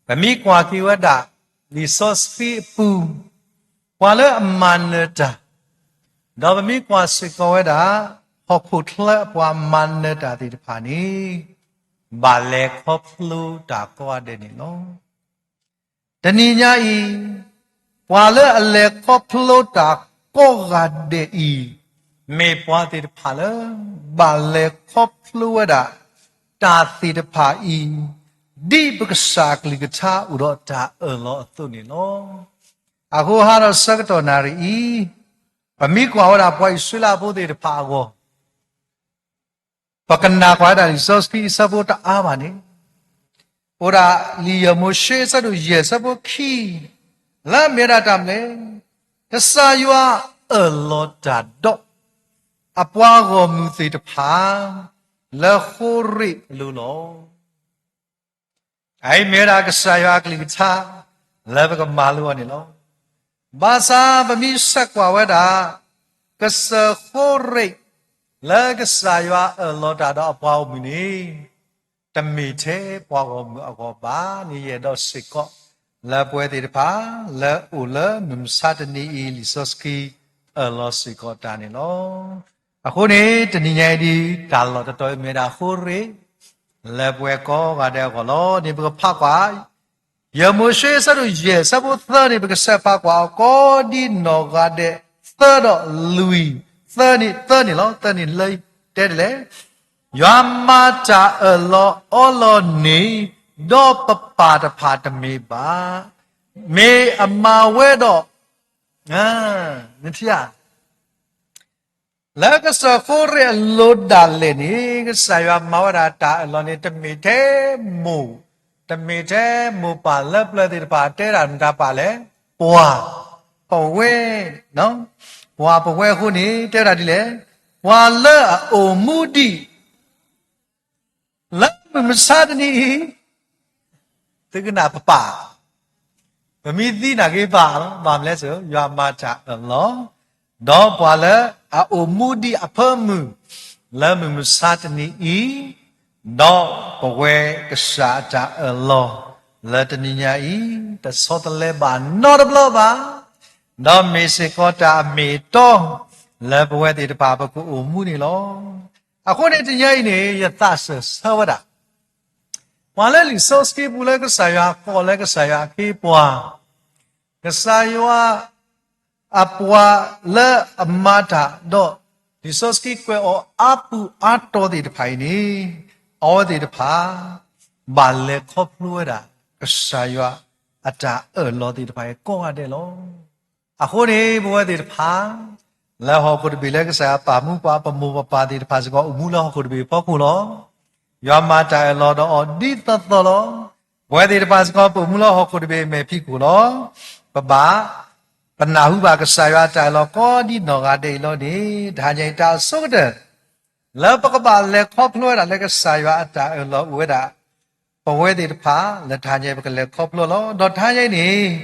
ပမ့ၢ်ကွၢ်က့ၤဝဲဒၣ် လံာ်စီဆှံအပူၤ ပှၤလၢအမၤနၢၤတၢ်, ဒီးပမ့ၢ်ကွၢ်စ့ၢ်ကီးဝဲဒၣ် ဟီၣ်ခိၣ်ချၢအပှၤမၤနၢၤတၢ်သ့ၣ်တဖၣ်န့ၣ် ဘၣ်လဲၤခီဖျိတၢ်ကိးဂၤဒဲးန့ၣ်လီၤ. တနံၤညါအံၤ ပှၤလၢအလဲၤခီဖျိတၢ်ကိးဂၤဒဲးအံၤ မ့ၢ်ပှၤသ့ၣ်တဖၣ်လၢ ဘၣ်လဲၤခီဖျိဝဲဒၣ် တၢ်သ့ၣ်တဖၣ်အံၤ ဒ်ပကစၢ်အကလုၢ်ကထါအိၣ်ဒီးတၢ်အၢၣ်လီၤအသိးန့ၣ်လီၤ. အဃိဟါဒီးဆၢကတီၢ်နၣ်ရံၣ်အံၤ ပမ့ၢ်ကွၢ်ဝဲဒၣ်ပှၤအံၣ်စရ့လးဖိသ့ၣ်တဖၣ်အဂီၢ် ပကနၣ်ကွၢ်ဝဲဒၣ်လံာ်စီဆှံအဆၢဖိတအါဘၣ်န့ၣ်, အိၣ်ဒၣ်လံာ်ယဲၢ်မိၤၡ့အဆၢဒိၣ်ယဲၢ်အဆၢဖိခံ, လၢအမ့ၢ်ဝဲဒၣ်တၢ်မနုၤလဲၣ်, ကစၢ်ယွၤအၢၣ်လီၤတၢ်ဒီး အပှၤဂီၢ်မုၢ်သ့ၣ်တဖၣ် လၢဃိရ့းအလိၤလီၤ. အအံၤမ့ၢ်ဝဲဒၣ်ကစၢ်ယွၤအကလုၢ်ကထါ လၢပကမၤလိအီၤန့ၣ်လီၤ. ဘၣ်ဆၣ်ပမ့ၢ်ဆဲးကွၢ်ဝဲဒၣ် ကစၢၢ်ဃိရ့း လၢကစၢ်ယွၤအၢၣ်လီၤတၢ်ဒီးအပှၤဂီၢ်မုၢ်န့ၣ် တမ့ၢ်ထဲပှၤဂီၢ်မုၢ်အဂီၢ်ဘၣ်န့ၣ် ယအဲၣ်ဒိးစ့ၢ်ကီး လၢပဝဲသ့ၣ်တဖၣ် လၢအိၣ်လၢမုၢ်မဆါတနံၤအံၤ လံာ်စီဆှံအၢၣ်လီၤစ့ၢ်ကီးတၢ်န့ၣ်လီၤ. အဃိန့ၣ် တနံၤညါအံၤဒ် တၢ်လီၢ်တတီၤအံၤမ့ၢ်ဝဲဒၣ်ဃိရ့း လၢပဝဲကိးဂၤဒဲးအဂီၢ်လီၤ. န့ၣ်ပကဖးကွၢ် ယဲၢ်မိၤၡ့အဆၢဒိၣ်ယဲၢ်အဆၢဖိသၢန့ၣ် ပကဆဲးဖးကွၢ်အီၤကိးဒ်နီၢ်ဂၤဒဲး သၢဒီးလွံၢ် သၢန့ၣ် သၢန့ၣ်လီၤ. သၢန့ၣ်လၢ တဲဒ်လဲၣ်, ယွၤမၤတၢ်အၢၣ်လီၤအီလီၤန့ၣ် ဒီးပပၢ်တဖၣ်တမ့ၢ်ဘၣ်. မ့ၢ်အမၤဝဲဒီး နထံၣ်ဧါ လၢကစၢၢ်ဃိရ့းအလိၤဒၣ်လဲာ်န့ၣ် ကစၢ်ယွၤမၤဝဲဒၣ်တၢ်အၢၣ်လီၤန့ၣ် တမ့ၢ်ထဲမိၢ်, တမ့ၢ်ထဲမိၢ်ပၢ်လၢပျၢၤသ့ၣ်တဖၣ် တဲဒၣ်မတၤပၢ်လဲၣ်, ပှၤ, ပဝဲ, ပှၤပဝဲအဃိန့ၣ် တဲဝဲဒၣ်ဒ်လဲၣ်, ပှၤလၢအအိၣ်မူဒံး လၢမုၢ်မဆါတနံၤအံၤ သုကနၣ်ပပၢ်, ပမ့ၢ်သံနာ်က့ၤပၢ်လီၤ. ဘၣ်မနုၤလဲၣ်, ယွၤမၤတၢ်အၢၣ်လီၤ, ဒီးပှၤလၢအအိၣ်မူဒံးအဖၢမုၢ် လၢမုၢ်မဆါတနံၤအံၤ, ဒီးပဝဲကစၢ်အတၢ်အၢၣ်လီၤ လၢတနံၤညါအံၤ တဆီတလဲဘၣ်နီတဘျီဘၣ်, ဒီးမ့ၢ်စ့ၢ်ကီးတၢ်အမ့ၢ်အတီ လၢပဝဲသ့ၣ်တဖၣ်ပကအိၣ်မူန့ၣ်လီၤ. အဃိန့ၣ်တနံၤညါအံၤန့ၣ် ယသးစၢၢ်ဆၢဝဲဒၣ် ပှၤလၢလံာ်စီဆှံပူၤလၢကစၢ်ယွၤကိးလၢကစၢ်ယွၤအခ့အပှၤ, ကစၢ်ယွၤအပှၤလၢအမၤတၢ်ဒီး လံာ်စီဆှံကွဲးအီၤအါပူၤအါတီၤသ့ၣ်တဖၣ်အံၤန့ၣ်, အဝဲသ့ၣ်တဖၣ် ဘၣ်လဲၤခီဖျိဝဲဒၣ် ကစၢ်ယွၤအတၢ်အၢၣ်လီၤသ့ၣ်တဖၣ်အံၤကိးဂၤဒဲးလီၤ. အဃိန့ၣ် ပဝဲသ့ၣ်တဖၣ် လၢဟီၣ်ခိၣ်တဘ့ၣ်လၢကစၢ်ယွၤပာ်မူပှၤ ပမိၢ်ပပၢ်သ့ၣ်တဖၣ်စ့ၢ်ကီး အိၣ်မူလၢဟီၣ်ခိၣ်တဘ့ၣ်အဖီခိၣ်လီၤ. ယွၤမၤတၢ်အၢၣ်လီၤဒီးအီၤဒ်သိးသိးလီၤ. ပဝဲသ့ၣ်တဖၣ်စ့ၢ်ကီး ပအိၣ်မူလၢဟီၣ်ခိၣ်တဘ့ၣ်အမဲာ်ဖံးခိၣ်လီၤ. ပဘၣ် ပနၢ်ဟူဘၣ်ကစၢ်ယွၤအတၢ်အၢၣ်လီၤကိးဒ်နီၢ်ဂၤဒဲးအံၤလီၤန့ၣ် တဟါညါအံၤတၢ်အဆိကတၢၢ် လၢပကဘၣ်လဲၤခီဖျိဝဲဒၣ်လၢကစၢ်ယွၤအတၢ်အၢၣ်လီၤအိၣ်ဝဲဒၣ် ပဝဲသ့ၣ်တဖၣ် လၢတဟါညါအံၤပကလဲၤခီဖျိလီၤ. ဒီးတဟါညါအံၤန့ၣ်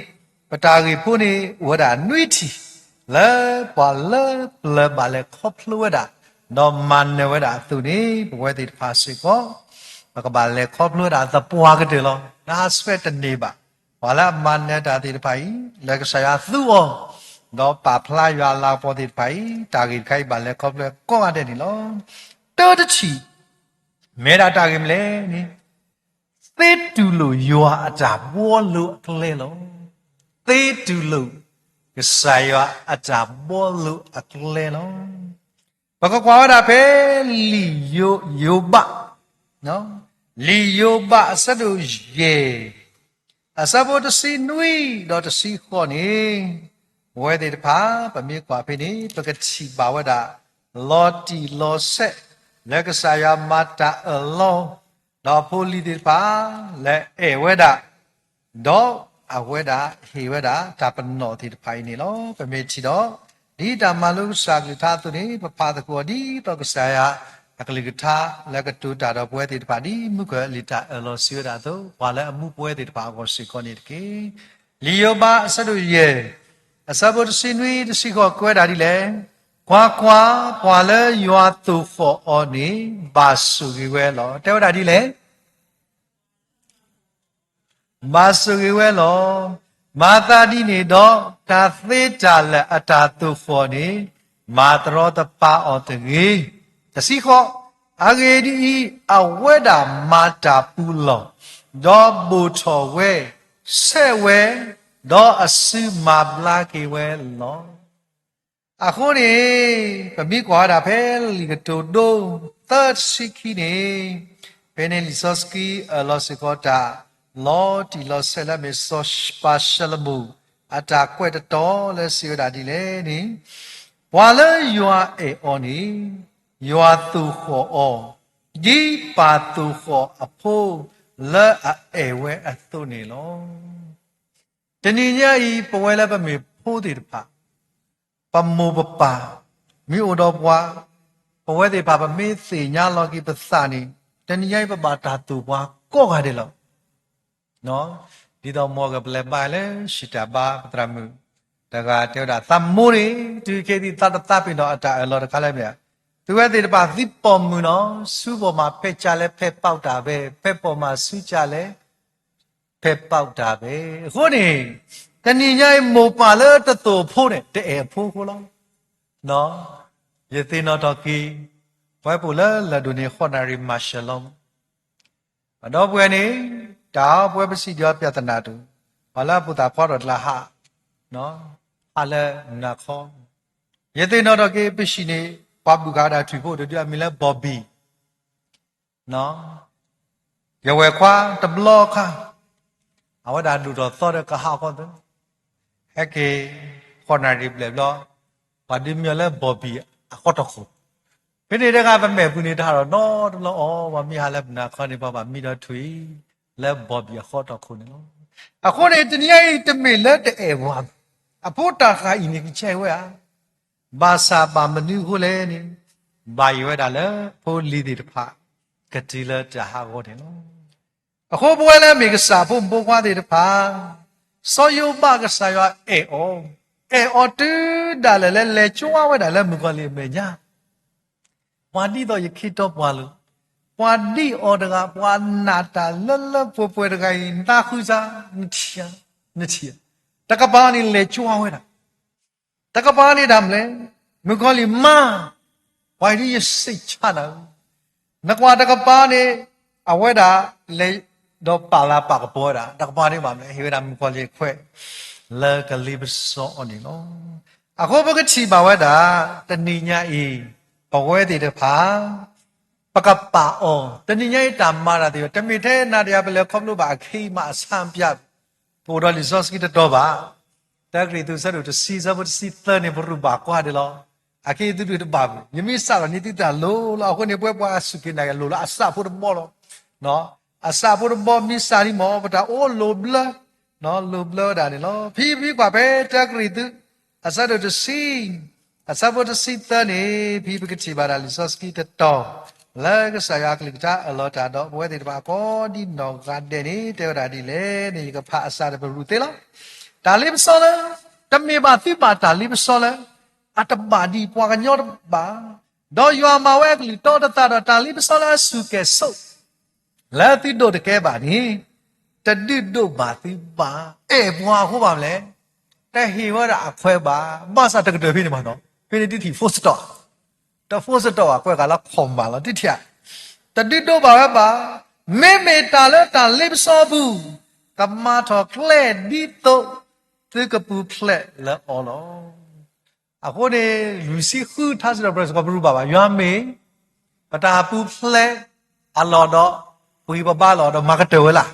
ပတၢ်ဂ့ၢ်ဖိန့ၣ် အိၣ်ဝဲဒၣ်နွံထံၣ် လၢပှၤလၢပျၢၤဘၣ်လဲၤခီဖျိဝဲဒၣ် ဒီးမၤနၢၤဝဲဒၣ်အသိးန့ၣ် ပဝဲသ့ၣ်တဖၣ်စ့ၢ်ကီး ပကဘၣ်လဲၤခီဖျိဝဲဒၣ်သပှၢ်ကတၢၢ်လီၤ. လၢဟးဆှဲးတန့ၢ်ဘၣ် ပှၤလၢအမၤနၢၤတၢ်သ့ၣ်တဖၣ်အံၤ လၢကစၢ်ယွၤသူအီၤ ဒီးပာ်ဖျါယွၤအလၤကပီၤသ့ၣ်တဖၣ်အံၤ တၢ်ဂ့ၢ်တခါအံၤဘၣ်လဲၤခီဖျိကိးဂၤဒဲးန့ၣ်လီၤ. တၢတထံၣ် မ့ၢ်ဝဲဒၣ်တၢ်ဂ့ၢ်မနုၤလဲၣ်န့ၣ် သ့တူၢ်လိာ်ယွၤအတၢ်ဘှီလိာ်အကျဲလီၤ. သ့တူၢ်လိာ် ကစၢ်ယွၤအတၢ်ဘှီလိာ်အကျဲလီၤ. ပကကွၢ်ဝဲဒၣ်ဖဲ လံာ်ယိၤဘး, လံာ်ယိၤဘးအဆၢဒိၣ်ယဲၢ် အဆၢဖိတဆံနွံဒီးတဆံဃိးန့ၣ်, ပဝဲသ့ၣ်တဖၣ် ပမ့ၢ်ကွၢ်ဖဲန့ၣ် ပကထံၣ်ဘၣ်ဝဲဒၣ် လီၤတံၢ်လီၤဆဲး လၢကစၢ်ယွၤမၤတၢ်အၢၣ်လီၤ ဒီးဖိလံၤသ့ၣ်တဖၣ် လၢအဲၣ်ဝဲဒၣ် ဒီးအဝဲဒၣ်ဟ့ၣ်ဝဲဒၣ်တၢ်ပနီၣ်သ့ၣ်တဖၣ်အံၤန့ၣ်လီၤ. ပမ့ၢ်ထံၣ်ဒီး ဒ်တၢ်မၤလိကစၢ်အကလုၢ်ကထါအသိးန့ၣ် ပဖးသကိးဒ်သိးကစၢ်ယွၤအကလုၢ်ကထါ လၢကတိၤတၢ်ဒီးပဝဲသ့ၣ်တဖၣ် ဒ်မုၢ်ကၢၢ်လံာ်တၢ်အၢၣ်လီၤစံးဝဲဒၣ်အသိး ပှၤလၢအမူပဝဲသ့ၣ်တဖၣ်အဂီၢ်စ့ၢ်ကီးန့ၣ်တက့ၢ်. လံာ်ယိၤဘးအဆၢဒိၣ်ယဲၢ် အဆၢဖိတဆံနွံတဆံဃိး ကွဲးဝဲဒၣ်ဒ်လဲၣ်, ကွၢ်ကွၢ်, ပှၤလၢယွၤသိၣ်ဃီၣ်အီၤန့ၣ် ဘၣ်ဆိၣ်ဂ့ၤဝဲလီၤ. တဲဝဲဒၣ်ဒ်လဲၣ် ဘၣ်ဆိၣ်ဂ့ၤဝဲလီၤ. မၤသးဒ်န့ၣ်ဒီး တၢ်သ့တၢ်လၢာ်အတၢ်သိၣ်ဃီၣ်န့ၣ် မၤတရီတပါအီၤတဂ့ၤ. တဆံဃိး, အဂ့ၢ်ဒ်အံၤ, အဝဲဒၣ်မၤတၢ်ပူၤလီၢ်, ဒီးဘိၣ်ထီၣ်ဝဲ, ဆဲးဝဲ, ဒီးအစုမၤဘျါက့ၤဝဲလီၤ. အဃိန့ၣ် ပမ့ၢ်ကွၢ်ဝဲဒၣ်ဖဲလံာ်ကတိၤဒိ သၢဆံခံန့ၣ်, ဖဲန့ၣ်လံာ်စီဆှံအၢၣ်လီၤစ့ၢ်ကီးတၢ် လီၤတံၢ်လီၤဆဲးလၢအမ့ၢ်စီၤပၤၡလမိၣ် အတၢ်ကွဲးတတီၤလၢစံးဝဲဒၣ်ဒ်လဲၣ်န့ၣ်, ပှၤလၢယွၤအဲၣ်အီၤန့ၣ် ယွၤသိၣ်ဃီၣ်အီၤ, ဒ်ပၢ်သိၣ်ဃီၣ်အဖိလၢအအဲၣ်ဝဲအသိးန့ၣ်လီၤ. တနံၤညါအံၤ ပဝဲလၢပမ့ၢ်ဖိသ့ၣ်တဖၣ် ပမိၢ်ပပၢ် မ့ၢ်အိၣ်ဒီးပှၤ, ပဝဲသ့ၣ်တဖၣ် ပမ့ၢ်သ့ၣ်ညါလီၤက့ၤပသးန့ၣ်, တနံၤညါအံၤ ပဘၣ်တၢ်သိၣ်ပှၤကိးဂၤဒဲးလီၤ. ဒ်သိးမ်ကပလဲၤဘါလၢ စံးတၢ်ဘါပသရၣ်မုၣ်တဂၤတဲဝဲဒၣ် သးမိၢ်န့ၣ် တုၤခဲအံၤသးတသးပ့ၤနီၣ်အတၢ်အၢၣ်လီၤတခါလၢမ့ၢ်ဧါ, သုဝဲသ့ၣ်တဖၣ်သံပိာ်မုၣ်နီၤ, ဆူပိာ်မၤဖဲးကၢလဲၣ် ဖဲးပီးတၢ်ဖဲ, ဖဲးပိာ်မၤဆူကၢလဲၣ် ဖဲးပီးတၢ်ဖဲ. အဃိန့ၣ် တနံၤညါအံၤ မိၢ်ပၢ်လၢတသိၣ်အဖိန့ၣ် တအဲၣ်အဖိအဃိလီၤ. ယသ့ၣ်နီၣ်ထီၣ်က့ၤ ပဝဲပအိၣ်လၢလၢၢ်ဒိၣ်န့ၣ် ဃိးနၣ်ရံၣ်မၤရှဲလီၤမး, ဒီပုၢ်ဝဲၢ်န့ၣ် တၢ်အီပဝဲပစံးဒံးအီၤ ပြဿနာတအိၣ်, ပှၤလၢအပူၤသးဖီထီၣ်တလၢဟး, ဟးလၢနၤခီ, ယသ့ၣ်နီၣ်ထီၣ်က့ၤ ပစံးန့ၣ် ပှၤဘုၣ်ဃာ်ဝဲဒၣ်ထွံၣ်ဖိတဒု အမံၤလၢ Bobby ယဝဲၢ်ခွါတဘျီခါ, အဝဲဒၣ်ဒိၣ်ထီၣ်သီဒီးကဟးခီသၢ, ဟဲက့ၤ ဃိးနၣ်ရံၣ်ဘျဲၣ်ဘျီ, ပှၤဒုးမံအီၤလၢ Bobby အဃီတီၢ်ခိၣ်, ဖဲန့ၣ်တဂၤ ပမဲာ်ပူၤန့ၣ် တဟးထီၣ်နီတဘျီအီၤ, ပှၤမ့ၢ်ဟးလၢပနၤခီန့ၣ် ပှၤဘၣ်မံဒီးထွံၣ် လၢ Bobby အဃီတီၢ်ခိၣ်န့ၣ်လီၤ. အဃိန့ၣ် တနံၤညါအံၤ တမ့ၢ်လၢတအဲၣ်ပှၤ, အဖိတၢ်ဃာ်အံၤန့ၣ် ကဆဲးဝဲဧါ ဘၣ်ဆၣ်ဘၣ်မနုၤအဃိလဲၣ်န့ၣ်, ဘၣ်ယိၣ်ဝဲဒၣ်လၢ ဖိလံၤသ့ၣ်တဖၣ် ကတုၤလၢတၢ်ဟးဂီၤန့ၣ်လီၤ. အဃိပဝဲလၢအမ့ၢ်ကစၢ်ဖိမုၣ်ဖိခွါသ့ၣ်တဖၣ်, စီၤယိၤဘးကစၢ်ယွၤအဲၣ်အီၤ, အဲၣ်အီၤတုၤဒၣ်လဲာ်လၢလဲၤကွၢ်ဝဲဒၣ်လၢမုၣ်ကီၤလံၢ်အမဲာ်ညါ ပှၤဒ်သိးယခ့တီပှၤလီၤ, ပှၤဒ်အီၤတဂၤ, ပှၤနာ်တၢ်လၢလၢပှဲၤပှဲၤတဂၤအံၤ, နသးဃုစၢ်, နထံၣ်ဧါ, နထံၣ်ဧါ, တကပၤန့ၣ်လဲၤကွၢ်ဝဲဒၣ်, တကပၤန့ၣ်ဒၣ်မလဲၣ်, မုၣ်ကီၤလံၢ်မါ, ပှၤဒ်ယစံးဆၢနၤဧၢ, နကွၢ်တကပၤန့ၣ်, အဝဲဒၣ်လဲၤဒီးပာ်လၤပာ်ကပီၤဝဲဒၣ်, တကပၤန့ၣ်ဘၣ်မလဲၣ်, ဟ့ၣ်ဝဲဒၣ်မုၣ်ကီၤလံၢ်ခွဲး လၢကလ့ပစီအီၤန့ၣ်လီၤ. အဃိပကထံၣ်ဘၣ်ဝဲဒၣ်, တနံၤညါအံၤ, ပဝဲသ့ၣ်တဖၣ် ပကပာ်အီၤ, တနံၤညါအံၤတၢ်မၤတၢ်သ့ၣ်တဖၣ် တမ့ၢ်ထဲနၤဒီးယၤပလဲၤခီဖျိဘၣ်အခံမးအဆၣ်ပၠး, ပအိၣ်ဒီးလံာ်စီဆှံတတီၤဘၣ်, တၢကရံၣ်သူး အဆၢဒိၣ်တဆံ အဆၢဖိတဆံသၢန့ၣ် ပရူးဘၣ်ကွၢ်ဒဲးလီၤ. အခဲအံၤသုဒုးတဘၣ်ဘၣ်, ယမ့ၢ်စးထီၣ်န့ၣ်သုတၢ်လိၤလီၤ. အဃိန့ၣ် ပဝဲပှၤစူၢ်က့ၤနာ်က့ၤလိၤလၢအစၢ်ဖိတဘီလီၤ. အစၢ်ဖိတဘီမ့ၢ်စးဒံးမး ပတၢ်အိၣ်လိၤဘျၢ, လိၤဘျၢဝဲဒၣ်န့ၣ်လီၤ. ဖဲဖဲကွၢ်ဖဲတၢကရံၣ်သူး အဆၢဒိၣ်တဆံ အဆၢဖိတဆံသၢန့ၣ် ဖဲပကထံၣ်ဘၣ်ဒၣ်လံာ်စီဆှံတတီၤ လၢကစၢ်ယွၤအကလုၢ်ကထါအၢၣ်လီၤတၢ်ဒီး ပဝဲသ့ၣ်တဖၣ်ကိးဒ်နီၢ်ဂၤဒဲးန့ၣ် တဲဝဲဒၣ်ဒ်လဲၣ်န့ၣ် ယကဖးအစှၤဒီးပရူးသ့လီၤ. တၢ်လ့ပစီလၢ တမ့ၢ်ဘၣ်သုဘၣ်တၢ်လ့ပစီလၢ အတဘၣ်ဒ်ပှၤကညီတဘၣ်, ဒီးယွၤမၤဝဲအကလုၢ်တီတသးဒီးတၢ်လ့ပစီလၢအစူၢ်က့ၤဆိး လၢသုဒိးတကဲဘၣ်န့ၣ် တဒုးဒိးဘၣ်သုဘၣ်. အဲၣ်ပှၤအဃိဘၣ်မလဲၣ်, တဟ့ၣ်ဝဲဒၣ်အခွဲးဘၣ်, ဘၣ်ဆၣ်တကတၢၢ်ဖဲန့ၣ်မးနီၤ, ဖဲန့ၣ်တထံၣ် full stop, တ full stop အကွဲးဃာ်လၢ comma လီၤ, တထံၣ်, တဒုးဒိးဘၣ်ဝဲဘၣ်. မ့မ့ၢ်တၢ်လၢတၢ်လ့ပစီအပူၤ ကမၤထီၣ်ကျဲဒ်သိးသုကပူၤဖျဲးလၢအီၤလီၤ. အဃိန့ၣ် လွံၢ်ဆံဃုထါစံးထီၣ်ပတြၢၤစ့ၢ်ကီး ပရူးဘၣ်ဘၣ်, ယွၤမ့ၢ် ပတၢ်ပူၤဖျဲးအလီၢ်ဒီး ပှ့ၤပဘါလီၢ်ဒီးမၤကတၢၢ်ဝဲလၢ်.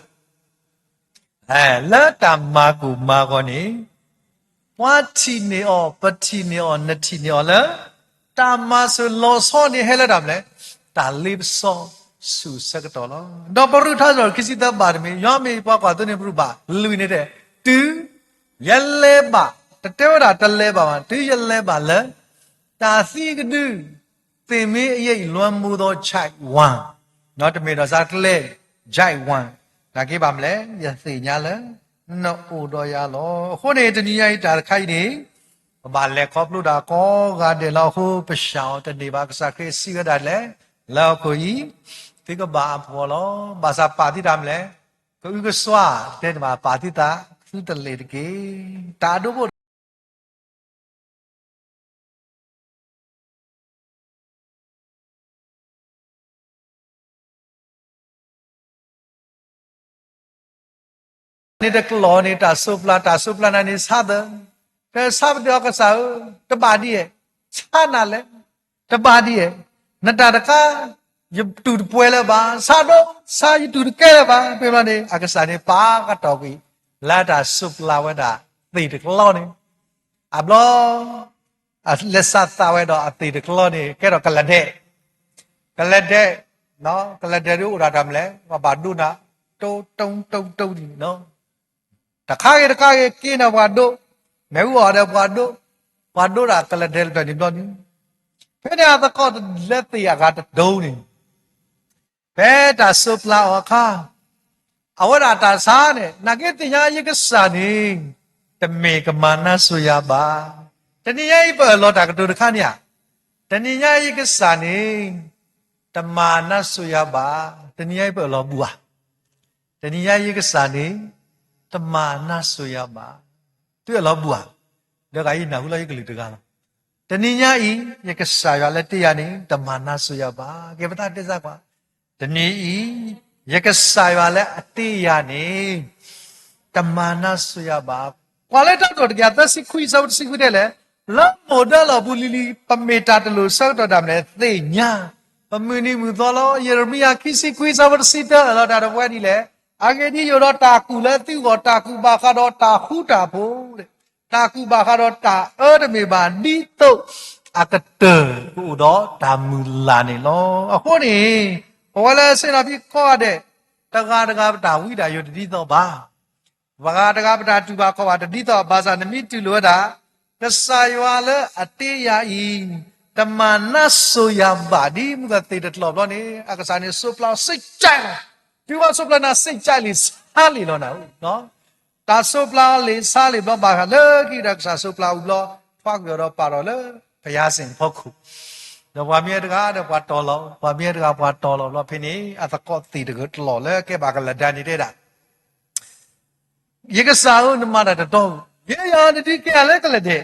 လၢတၢ်မၤကိၢ်မၤဂီၤန့ၣ် ပှၤထံၣ်န့ၢ်အီၤ, ပထံၣ်န့ၢ်အီၤ, နထံၣ်န့ၢ်အီၤလၢ တၢ်မၤစၢၤလီၤဆီန့ၣ်ဟဲလၢတၢ်မနုၤလဲၣ်, တၢ်လ့ပစီဆူၣ်ဆၢကတီၢ်လီၤ. ဒီးပရူးထါစံးထီၣ်ခံဆံသၢဘၣ်တမံၤ, ယွၤမ့ၢ်ပှၤကွၢ်သိန့ၣ်ပရူးဘၣ်, လွံၢ်န့ၣ်တဲ, တုၤယလဲၤဘၣ်, တတဲဝဲဒၣ်တလဲၤဘၣ်ဘၣ်, တုၤယလဲၤဘၣ်လၢ တၢ်သံကဒု သ့ၣ်မ့ၢ်အယဲၢ်အံၤလွဲမူဒီး child one, တမ့ၢ်ဒီးစးကျဲ child one, နာ်က့ဘၣ်မလဲၣ်, ယသ့ၣ်ညါလၢ နအိၣ်ဒီးယၤလီၤ. အဃိန့ၣ် တနံၤညါအံၤတၢ်တခါအံၤန့ၣ် ပဘၣ်လဲၤခီဖျိဒၣ်ကိးဂၤဒဲးလီၤ. အဃိပစံးအီၤတန့ၢ်ဘၣ်, ကစၢ်ခရံာ်စံးဝဲဒၣ်လဲၣ်, လၢဟီၣ်ခိၣ်အံၤ သုကဘၣ်အပှီၢ်လီၤ. ဘၣ်ဆၣ်ပာ်သုတၢ်မနုၤလဲၣ်, ကအုကစွါ တဲန့ၣ်ဘၣ် ပာ်သုသး သုတလဲၤတက့ၢ်. တၢ်အဒိဖိတဂၤ န့ၣ်တကျိၤန့ၣ် တၢ်စိးပျၢ်, တၢ်စိးပျၢ်နၤန့ၣ်ဆါသၢ, ဖဲဆါပတုာ်အကစၢ်ဧၢ, တဘၣ်ဒ်အဲၣ်, ဆါနၤလဲၣ်, တဘၣ်ဒ်အဲၣ်, နတၢ်တခါ ယတူၢ်တပှဲၤလၢၤဘၣ်, ဆါဒိ, ဆါယတူၢ်တကဲလၢၤဘၣ်, ဖဲဘျီန့ၣ် အကစၢ်န့ၣ်ပာ်ကတီၢ်ကွံာ် လၢတၢ်စိးပျၢ်ဝဲဒၣ်သ့ၣ်တကျီန့ၣ်, အဘျီ အလဲၤစးသးဝဲဒီးအသ့ၣ်တကျီန့ၣ် ကဲထီၣ်ကလဲၤဒဲး, ကလဲၤဒဲး, ကလဲၤဒဲးဒ်အိၣ်ဒၣ်တၢ်မနုၤလဲၣ်, ပှၤဘၣ်ဒိနၤ, တိတိတိတိန့ၣ်, တခါဂ့ၤတခါဂ့ၤက့ၤနၤပှၤဒိ, မ့ၣ်အူအီၣ်ဒီးပှၤဒိ, ပှၤဒိဒၣ်ကလဲၤဒဲးတဖျၢၣ်န့ၣ်ဘျီန့ၣ်, ဖဲန့ၣ်အသကိးလၢသ့ၣ်အဂၤတဒိန့ၣ် ဖဲတၢ်စိးပျၢ်အီၤအခါ, အဝဲဒၣ်တၢ်ဆါန့ၣ် နာ်က့သ့ၣ်ညါယကစၢ်န့ၣ် တမ့ၢ်ကမၤနၢ်စိၤယၤဘၣ်. တနံၤညါအံၤပအၢၣ်လီၤတၢ်ကတိၤတခါန့ၣ်ဧါ, တနံၤညါအံၤယကစၢ်န့ၣ် တမၤနၢ်စိၤယၤဘၣ်. တနံၤညါအံၤပအၢၣ်လီၤဘူးဧါ, တနံၤညါအံၤယကစၢ်န့ၣ် တမၤနၢ်စိၤယၤဘၣ်. သုအၢၣ်လီၤဘူးဧါ, ဒီးဂၤအံၤနၢ်ဟူလၢယကလုၢ်တဂၤလီၤ. တနံၤညါအံၤ ယကစၢ်ယွၤလၢတ့ယၤန့ၣ် တမၤနၢ်စိၤယၤဘၣ်. ကဲပသးတဲစၢ်ကွၢ်, တနံၤအံၤ ယကစၢ်ယွၤလၢအတ့ယၤန့ၣ် တမၤနၢ်စိၤယၤဘၣ်. ကွၢ်လၢတၢ်ကတိၤတကယၤသၢဆံခွံ အဆၢဖိတဆံဃုတဲလဲၣ်, လၢမိၢ်ဒၢလီၢ်ပူၤလံၤလံၤ ပမ့ၢ်တၢ်တလိၣ်ဆၢကတီၢ်ဒၣ်မနုၤလဲၣ် သ့ၣ်ညါ, ပမုၢ်နံၤမုၢ်သီလီၤ. ယရမံယၤခံဆံခွံ အဆၢဖိတဆံတၢ အၢၣ်လီၤတၢ်တဝဲဒ်လဲၣ်, အဂ့ၢ်ဒ်အံၤ, ယအိၣ်ဒီးတၢ်ကူၣ်လၢသုဂီၢ်, တၢ်ကူၣ်ဘၣ်ဃးဒီးတၢ်ဃူတၢ်ဖိး, တၢ်ကူၣ်ဘၣ်ဃးဒီးတၢ်အၢတမ့ၢ်ဘၣ်, ဒ်သိးအကတၢၢ်ကအိၣ်ဒီးတၢ်မုၢ်လၢ်န့ၣ်လီၤ. အဃိန့ၣ် ပဝဲလၢဆ့ၣ်နီၤဖံးကိးဂၤဒဲး တဂၤတဂၤပတၢ်ဝံတၢ်ယိးတဒ်သိးဘၣ်. ပှၤဂၤတဂၤပတၢ်တူၢ်ဘၣ်ခီၣ်ဘၣ်တဒ်သိးဘၣ်ဆၣ် နမ့ၢ်တူၢ်လိာ်ဝဲဒၣ် ကစၢ်ယွၤလၢအတ့ယၤအံၤ တမၤနၢ်စိၤယၤဘၣ်. ဒ်မုၢ်ဂီၤသ့ၣ်တကျီဘျီန့ၣ် အကစၢ်န့ၣ်စိးပျၢ်အီၤစ့ၢ်ကီးလီၤ. တုၤဝဲစိးပျၢ်နၤစ့ၢ်ကီးလံ ဆါလံလီၤနၤ, တၢ်စိးပျၢ်အီၤလံ ဆါလံဘျီ ဘၣ်ဃးလၢခံဒီးကစၢ်စိးပျၢ်အီၤဘျီ ထွါကွံာ်အီၤဒီးပာ်ထီၣ်လၢ ဖယါစ့ၣ်ဖီခိၣ်, ဒီးပှၤမ့ၢ်တဂၤဒီးပှၤတီၤလီၤ, ပှၤမ့ၢ်တဂၤပှၤတီၤလီၤဘျီဖဲန့ၣ် အသကိးသ့ၣ်တကလီၤလၢကဲဘၣ်ကလဲၤဒဲးန့ၣ်တဲဒၣ် ယကစၢ်ဧၢ, နမၤတၢ်တတီဘၣ်. ယဲယၤနဒုးကဲယၤလၢကလဲၤဒဲး,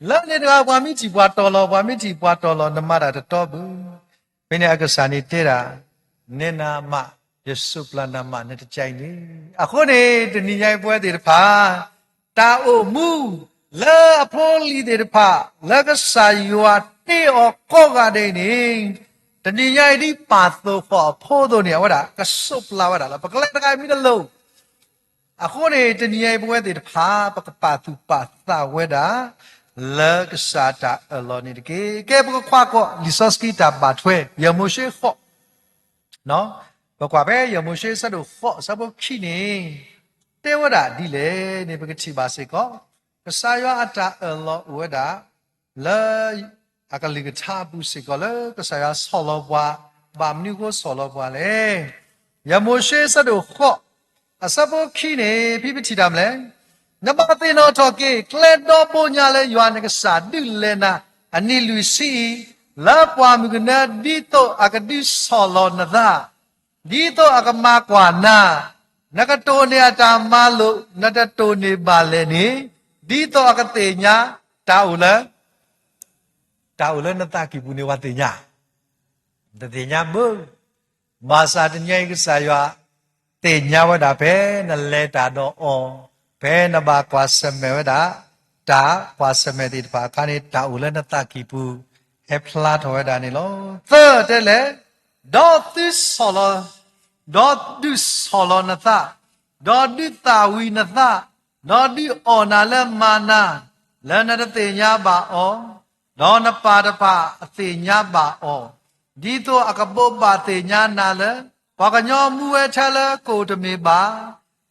လၢန့ၣ်တဂၤ ပှၤမ့ၢ်ထံၣ်ပှၤတီၤလီၤ, ပှၤမ့ၢ်ထံၣ်ပှၤတီၤလီၤ, နမၤတၢ်တတီဘၣ်. ဖဲန့ၣ်အကစၢ်န့ၣ်တဲဒၣ်, နဲနၤမး, ယစိးပျၢ်နၤမး နတကဲအံၤန့ၣ်. အဃိန့ၣ် တနံၤညါအံၤပဝဲသ့ၣ်တဖၣ် တၢ်အိၣ်မူ လၢအဖိအလံၤသ့ၣ်တဖၣ် လၢကစၢ်ယွၤတ့အီၤကိးဂၤဒဲးအံၤန့ၣ်, တနံၤညါအံၤဒ်ပၢ်သိၣ်ဃီၣ်အဖိအသိးန့ၣ် အဝဲဒၣ်ကစိးပျၢ်ဝဲဒၣ်လီၤ. ပကလဲၤတဂၤအံၤမ့ၢ်တလိၤ အဃိန့ၣ် တနံၤညါအံၤပဝဲသ့ၣ်တဖၣ် ပကပာ်သူၣ်ပာ်သးဝဲဒၣ် လၢကစၢ်တၢ်အၢၣ်လီၤန့ၣ်တက့ၢ်. ကဲပကကွၢ်ကွီၢ် လံာ်စီဆှံတၢ်ဘၣ်ထွဲ ယဲၢ်မိၤၡ့ဃိး, ပကွၢ်ဖဲယဲၢ်မိၤၡ့အဆၢဒိၣ်ဃိး အဆၢဖိခံန့ၣ် တဲဝဲဒၣ်ဒ်လဲၣ်န့ၣ် ပကထံၣ်ဘၣ်စ့ၢ်ကီး ကစၢ်ယွၤအတၢ်အၢၣ်လီၤအိၣ်ဝဲဒၣ် လၢအကလုၢ်ကထါအပူၤစ့ၢ်ကီး လၢကစၢ်ယွၤဆီၣ်လီၤပှၤ, ဘၣ်မနုၤအဃိဆီၣ်လီၤပှၤလဲၣ်. ယဲၢ်မိၤၡ့အဆၢဒိၣ်ဃိး အဆၢဖိခံန့ၣ် ဖဲပထံၣ်တၢ်မနုၤလဲၣ်, နဘၣ်သ့ၣ်နီၣ်ထီၣ်က့ၤ ကျဲဒီဘိညါလၢယွၤနကစၢ်ဒုးလဲၤနၤ အနံၤလွံၢ်ဆံအံၤ, လၢပှၢ်မုၢ်ကနၢ ဒ်သိးအကဒုးဆီၣ်လီၤနသး ဒ်သိးအကမၤကွၢ်နၤ, နကတိၢ်န့ၢ်အတၢ်မၤလိာ် နတတိၢ်န့ၢ်ဘၣ်လဲၣ်န့ၣ်, ဒ်သိးအကသ့ၣ်ညါ တၢ်အိၣ်လၢ တၢ်အိၣ်လၢနသးကံၢ်ပူၤန့ၣ် ပှၤသ့ၣ်ညါ, တသ့ၣ်ညါဘၣ်. ဘၣ်ဆၣ်တနံၤညါအံၤ ကစၢ်ယွၤ သ့ၣ်ညါဝဲဒၣ်ဖဲနလဲၤတၢ်ဒီးအီၤ, ဖဲနဘၣ်ကွၢ်ဆၢၣ်မဲာ်ဝဲဒၣ် တၢ်ကွၢ်ဆၢၣ်မဲာ်သ့ၣ်တဖၣ်အခါန့ၣ် တၢ်အိၣ်လၢနသးကံၢ်ပူၤ ဟဲဖျါထီၣ်ဝဲဒၣ်န့ၣ်လီၤ. သၢတဲလဲၣ်, ဒီးသုဆီၣ်လီၤ, ဒီးဒုးဆီၣ်လီၤနသး, ဒီးဒုးသၣ်ဝံၤနသး, ဒီးဒုးအီၣ်နၤလၢမၤနၤ, လၢနတသ့ၣ်ညါဘၣ်အီၤ, ဒီးနပၢ်တဖၣ်အသ့ၣ်ညါဘၣ်အီၤ, ဒ်သိးအကဘိးဘၣ်သ့ၣ်ညါနၤလၢ ပှၤကညီမူဝဲထဲလၢကိၣ်တမ့ၢ်ဘၣ်,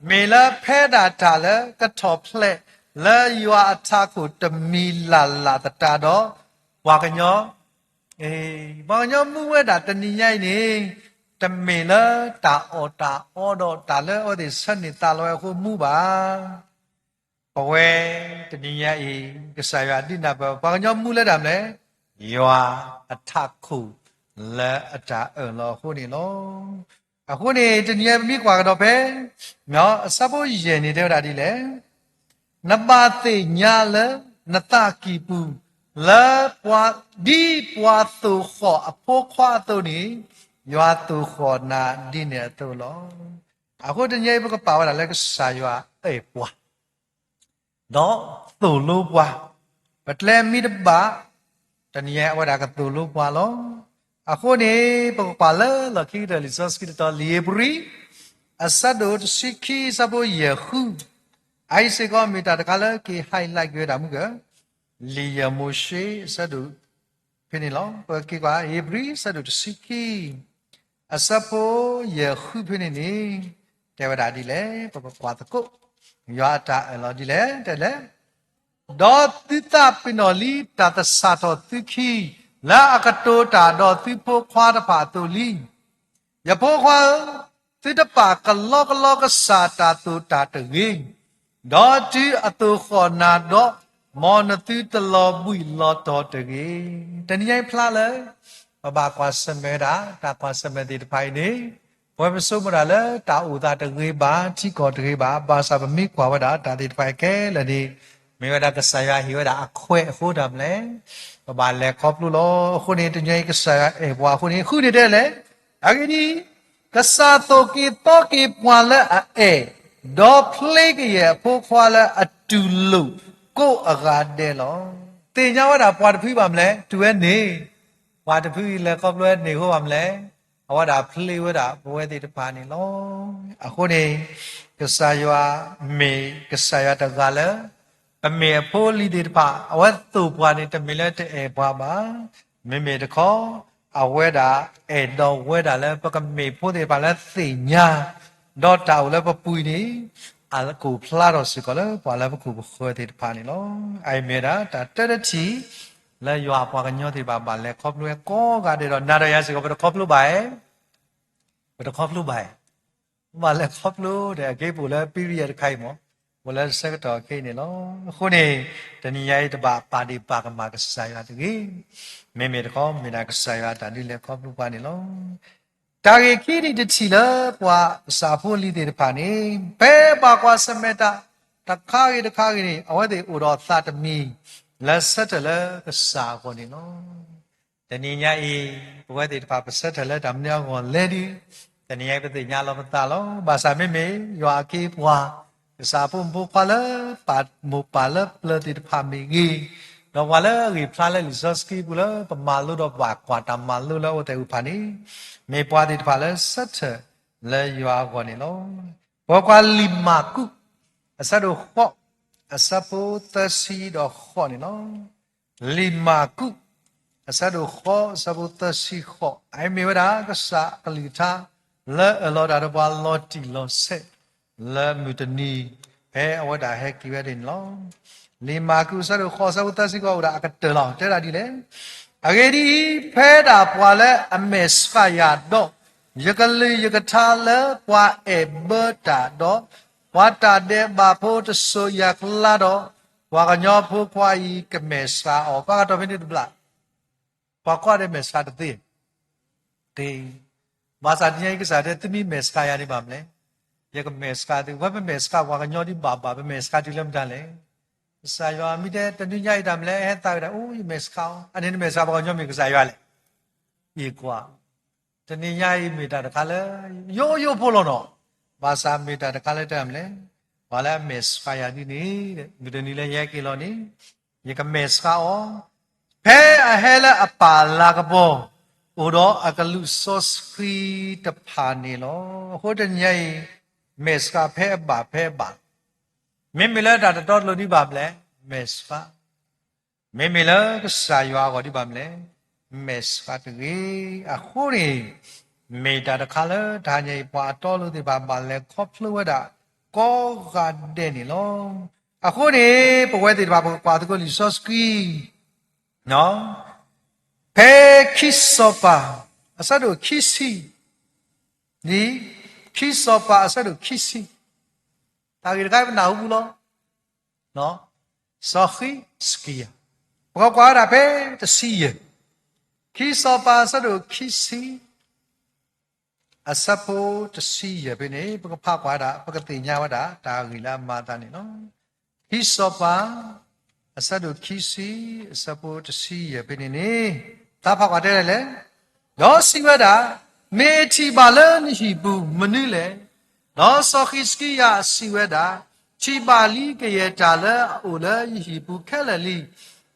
မ့ၢ်လၢဖဲဒၣ်တၢ်လၢကထီၣ်ဖျဲးလၢယွၤအထးခိၣ်တမံၤလၢ်လၢ်သတးဒီး ပှၤကညီ, ပှၤကညီမူဝဲဒၣ်တနံၤညါအံၤန့ၣ် တမ့ၢ်လၢတၢ်အီၣ်တၢ်အီဒီးတၢ်လၢအဝဲသ့ၣ်ဆၢန့ၢ်သးလီဝဲအဃိမူဘၣ်. ပဝဲတနံၤညါအံၤ ကစၢ်ယွၤဒုးနၢ်ပၢၢ် ပှၤကညီမူလၢတၢ်မနုၤလဲၣ်, ယွၤအထးခိၣ်လၢအတၢ်အၢၣ်လီၤအဃိန့ၣ်လီၤ. အဃိန့ၣ် တနံၤအံၤပမ့ၢ်ကွၢ်ကဒီးဖဲ အဆၢဖိယဲၢ်န့ၣ် တဲဝဲဒၣ်ဒ်လဲၣ်, နဘၣ်သ့ၣ်ညါလၢနသးကံၢ်ပူၤ လၢ ဒ်ပှၤသိၣ်ဃီၣ်အဖိခွါအသိးန့ၣ် ယွၤသိၣ်ဃီၣ်နၤဒ်န့ၣ်အသိးလီၤ. အဃိတနံၤအံၤ ပကပာ်ဝဲဒၣ်လၢကစၢ်ယွၤအဲၣ်ပှၤ ဒီးသိၣ်လိပှၤ, ပကျဲမ့ၢ်တဘၣ် တနံၤအံၤအဝဲဒၣ်ကသိၣ်လိပှၤလီၤ. အဃိန့ၣ် ပကကွၢ်လၢလီၢ်ခံကတၢၢ်လံာ်စီဆှံတတီၤ လံာ်ဧ့ၤဘြံၤ အဆၢဒိၣ်တဆံခံ အဆၢဖိယဲၢ်ဃု, အအံၤစ့ၢ်ကီးမ့ၢ်တၢ်တခါလၢက့ၤ highlight က့ၤဝဲဒၣ်မုၢ်က လံာ်ယဲၢ်မိၤၡ့အဆၢဒိၣ် ဖဲန့ၣ်လီၤ. ပက့ၤကွၢ် ဧ့ၤဘြံၤ အဆၢဒိၣ်တဆံခံ အဆၢဖိယဲၢ်ဃုဖဲန့ၣ်န့ၣ် တဲဝဲဒၣ်ဒ်လဲၣ်, ပကကွၢ်သကိး ယွၤအတၢ်အၢၣ်လီၤဒ်လဲၣ်, တဲလဲၣ်, ဒီးသုသးပ့ၤနီၣ်လံတၢ်သဆၣ်ထီၣ်သုခံ လၢအကတိၤတၢ်ဒီးသုဖိခွါတဖၣ်အသိးလံ. ယဖိခွါဧၢ, သုတပာ်ကလီကလီကစၢ်တၢ်သိၣ်တၢ်တဂ့ၤ, ဒီးတုၤအသိၣ်ဃီၣ်နၤဒီး မ်နသုတလီၤဘှံးလီၤတီၤတဂ့ၤ. တနံၤညါအံၤဖျါလၢ ပဘၣ်ကွၢ်ဆၢၣ်မဲာ်ဝဲဒၣ် တၢ်ကွၢ်ဆၢၣ်မဲာ်သ့ၣ်တဖၣ်အံၤန့ၣ် ပဝဲပဆိကမိၣ်ဒၣ်လၢတၢ်အိၣ်သးတဂ့ၤဘၣ် ထံကီၢ်တဂ့ၤဘၣ်, ဘၣ်ဆၣ်ပမ့ၢ်ကွၢ်ဝဲဒၣ်တၢ်သ့ၣ်တဖၣ်အံၤခဲလၢာ်န့ၣ် မ့ၢ်ဝဲဒၣ်ကစၢ်ယွၤဟ့ၣ်ဝဲဒၣ်အခွဲးအဃိတၢ်မနုၤလဲၣ်, ပဘၣ်လဲၤခီဖျိလီၤ. အဃိန့ၣ် တနံၤညါအံၤကစၢ်ယွၤအဲၣ်ပှၤအဃိန့ၣ် ဃုန့ၣ်တဲလဲၣ်, အဂ့ၢ်ဒ်အံၤ, ကစၢ်သိၣ်က့ၤသီက့ၤပှၤလၢအအဲၣ်, ဒီးဖျ့ကယဲၢ်အဖိခွါလၢအတူၢ်လိာ်ကိးအဂၤဒဲးလီၤ. သ့ၣ်ညါဝဲဒၣ်ပှၤတဖုဘၣ်မနုၤလဲၣ်, တုၤဝဲန့ၣ်, ပှၤတဖုအံၤလဲၤခီဖျိဝဲန့ၣ်အဃိဘၣ်မနုၤလဲၣ်, အဝဲဒၣ်ဖျ့ဝဲဒၣ်ပဝဲသ့ၣ်တဖၣ်န့ၣ်လီၤ. အဃိန့ၣ် ကစၢ်ယွၤမ့ၢ်ကစၢ်ယွၤတဂၤလၢ ပမ့ၢ်အဖိအလံၤသ့ၣ်တဖၣ် အဝဲသိၣ်ပှၤန့ၣ် တမ့ၢ်လၢတအဲၣ်ပှၤဘၣ်. မ့မ့ၢ်တခီ အဝဲဒၣ်အဲၣ်ဒိးဝဲဒၣ်လၢ ပကမ့ၢ်ဖိသ့ၣ်တဖၣ်လၢသ့ၣ်ညါ, ဒီးတၢ်အိၣ်လၢပပူၤအံၤန့ၣ် အကအိၣ်ဖျါထီၣ်စ့ၢ်ကီးလၢပှၤလၢပခိၣ်ပဃၢၤသ့ၣ်တဖၣ်န့ၣ်လီၤ. အအံၤမ့ၢ်ဝဲဒၣ်တၢ်တၢတထံၣ် လၢယွၤအပှၤကညီသ့ၣ်တဖၣ် ဘၣ်လဲၤခီဖျိဝဲကိးဂၤဒဲးဒီး နၤဒီးယၤစ့ၢ်ကီး ပတခီဖျိဘၣ်ဧါ, ပတခီဖျိဘၣ်ဧါ ဘၣ်လဲၤခီဖျိဒီး အက့ၤပိာ်လၢ period တခါအံၤမး, ပလၢဆၢကတီၢ်ခဲအံၤန့ၣ်လီၤ. အဃိန့ၣ် တနံၤညါအံၤတဘၣ်ပာ်ဒ့ၣ်ပာ်ကမၣ်ကစၢ်ယွၤတဂ့ၤ. မ့မ့ၢ်တခီ မ့ၢ်ဒၣ်ကစၢ်ယွၤအတၢ်ဒုးလဲၤခီဖျိပှၤန့ၣ်လီၤ. တၢ်ဂ့ၢ်ခံထံၣ်တထံၣ်လၢပှၤကစၢ်ဖိအလံၤသ့ၣ်တဖၣ်န့ၣ် ဖဲဘၣ်ကွၢ်ဆၢၣ်မဲာ်တၢ် တခါဂ့ၤတခါဂ့ၤန့ၣ် အဝဲသ့ၣ်အိၣ်ဒီးသးတမံၤ လၢဆၢထၢၣ်လၢကစၢ်အဂီၢ်န့ၣ်လီၤ. တနံၤညါအံၤ ပဝဲသ့ၣ်တဖၣ် ပဆၢထၢၣ်လၢတၢ်မနုၤအဂီၢ်လဲၣ်ဒီး တနံၤညါအံၤ ပသ့ၣ်ညါလီၤပသးလီၤ. ဘၣ်ဆၣ်မ့မ့ၢ် ယွၤအခ့အပှၤ ကစၢ်ဖိမုၣ်ဖိခွါလၢ ပာ်မိၢ်ပာ်လၢပျၢၤသ့ၣ်တဖၣ်မ့ၢ်ဂ့ၤ, ဒီးပှၤလၢအဂ့ၢ်ဖျါလၢလံာ်စီဆှံပူၤလၢ ပမၤလိဒီးဘၣ်ကွၢ်တၢ်မၤလိလၢအဝဲသ့ၣ်အုၣ်ဖၣ်န့ၣ် မ့ၢ်ပှၤသ့ၣ်တဖၣ်လၢဆၢထၢၣ်လၢယွၤအဂီၢ်န့ၣ်လီၤ. ပကွၢ်လံာ်မၢ်ကူး အဆၢဒိၣ်ဃိး အဆၢဖိသၢဆံဒီးဃိးန့ၣ်လီၤ. လံာ်မၢ်ကူး အဆၢဒိၣ်ဃိး အဆၢဖိသၢဆံဃိး, အအံၤမ့ၢ်ဝဲဒၣ် ကစၢ်အကလုၢ်ကထါ လၢအၢၣ်လီၤတၢ်ဒီးပှၤလီၤတံၢ်လီၤဆဲး လၢမုၢ်တနံၤ ဖဲအဝဲဒၣ်ဟဲက့ၤဝဲဒၣ်န့ၣ်လီၤ. လံာ်မၢ်ကူး အဆၢဒိၣ်ဃိး အဆၢဖိသၢဆံဃိး အိၣ်ဒၣ်အကတၢၢ်လီၤ. တဲဒၣ်ဒ်လဲၣ်, အဂ့ၢ်ဒ်အံၤ, ဖဲဒၣ်ပှၤလၢအမဲာ်ဆှးယၤဒီး ယကလုၢ်ယကထါလၢပှၤအဲၣ်ဘၢတၢ်ဒီး ပှၤတၢ်ဒဲးဘးဖိတစိၤအံၤအကျါဒီး, ပှၤကညီဖိခွါအံၤကမဲာ်ဆှးအီၤ. ပှၤကတီၢ်ဖဲန့ၣ်တဘျီ ပှၤကွၢ်ဒီးမဲာ်ဆှးတသ့, တသ့, ဘၣ်ဆၣ်တနံၤညါအံၤကစၢ်တဲ သုမ့ၢ်မဲာ်ဆှးယၤဒံးဘၣ်မနုၤလဲၣ်, ယကမဲာ်ဆှးသု, ဝဲပမဲာ်ဆှးပှၤကညီဒံးဘၣ်ဘၣ်, ပမဲာ်ဆှးတုၤလၢမတၤလဲၣ်. ကစၢ်ယွၤမ့ၢ်တဲတနံၤညါအံၤတၢ်မနုၤလဲၣ် ဟဲသးဝဲဒၣ် အိၣ် ယမဲာ်ဆှးအီၤ, အန့ၣ်နမဲာ်ဆှးပှၤကညီမ့ၢ်ကစၢ်ယွၤလဲၣ်. ယကွၢ် တနံၤညါအံၤမ့ၢ်တၢ်တခါလၢ ယိယိဖိလီၤနီၤ, ဘၣ်ဆၣ်မ့ၢ်တၢ်တခါလၢတၢ်မနုၤလဲၣ်, ပှၤလၢအမဲာ်ဆှးယၤဒ်န့ၣ်, မုၢ်တနံၤလၢယဟဲက့ၤလီၤန့ၣ်, ယကမဲာ်ဆှးအီၤ, ဖဲအဟဲလၢအပၢ်လၤကပီၤ, အိၣ်ဒီးအကလူးစီဆှံတဖၣ်န့ၣ်လီၤ. အဃိတနံၤညါအံၤ, မဲာ်ဆှးဖဲအဘၣ်ဖဲအဘၣ်, မ့မ့ၢ်လၢတၢ်တတီတလိၤဒံးဘၣ်မနုၤလဲၣ်, မဲာ်ဆှး မ့မ့ၢ်လၢကစၢ်ယွၤအဂီၢ်ဒံးဘၣ်မနုၤလဲၣ်, မဲာ်ဆှးတဂ့ၤ. အဃိန့ၣ်, မ့ၢ်တၢ်တခါလၢတဟါညါအံၤ ပှၤအတီအလိၤသ့ၣ်တဖၣ် ဘၣ်လဲၤခီဖျိဝဲဒၣ်ကိးဂၤဒဲးန့ၣ်လီၤ. အဃိန့ၣ်, ပဝဲသ့ၣ်တဖၣ် ပကကွၢ်သကိးလံာ်စီဆှံ ဖဲခံစီၤပၤ အဆၢဒိၣ်ခံဆံ, ခံစီၤပၤအဆၢဒိၣ်ခံဆံ, တၢ်ဂ့ၢ်တခါအံၤပနၢ်ဟူပူၤလီၤ. စီၤဃံးစကံယၤ, ပကကွၢ်ဝဲဒၣ်ဖဲတဆံယဲၢ်, ခံစီၤပၤအဆၢဒိၣ်ခံဆံ, အဆၢဖိတဆံယဲၢ်ဖဲန့ၣ် ပကဖးကွၢ်ဒၣ် ပကသ့ၣ်ညါဝဲဒၣ် တၢ်ဂ့ၢ်လၢအမၤအသးန့ၣ်လီၤ. ခံစီၤပၤ အဆၢဒိၣ်ခံဆံ အဆၢဖိတဆံယဲၢ်ဖဲန့ၣ်န့ၣ် သးဖးကွၢ်တဲဒ်လဲၣ်, ဒီးစံးဝဲဒၣ်, မ့ၢ်အထံၣ်ဘၣ်လၢနဟံၣ်ပူၤမနုၤလဲၣ်. ဒီးစီၤဃံးစကံယၤစံးဝဲဒၣ်, ထံၣ်ဘၣ်လံကယဲၢ်တၢ်လၢအအိၣ်လၢယဟံၣ်ပူၤခဲလၢာ်လံ.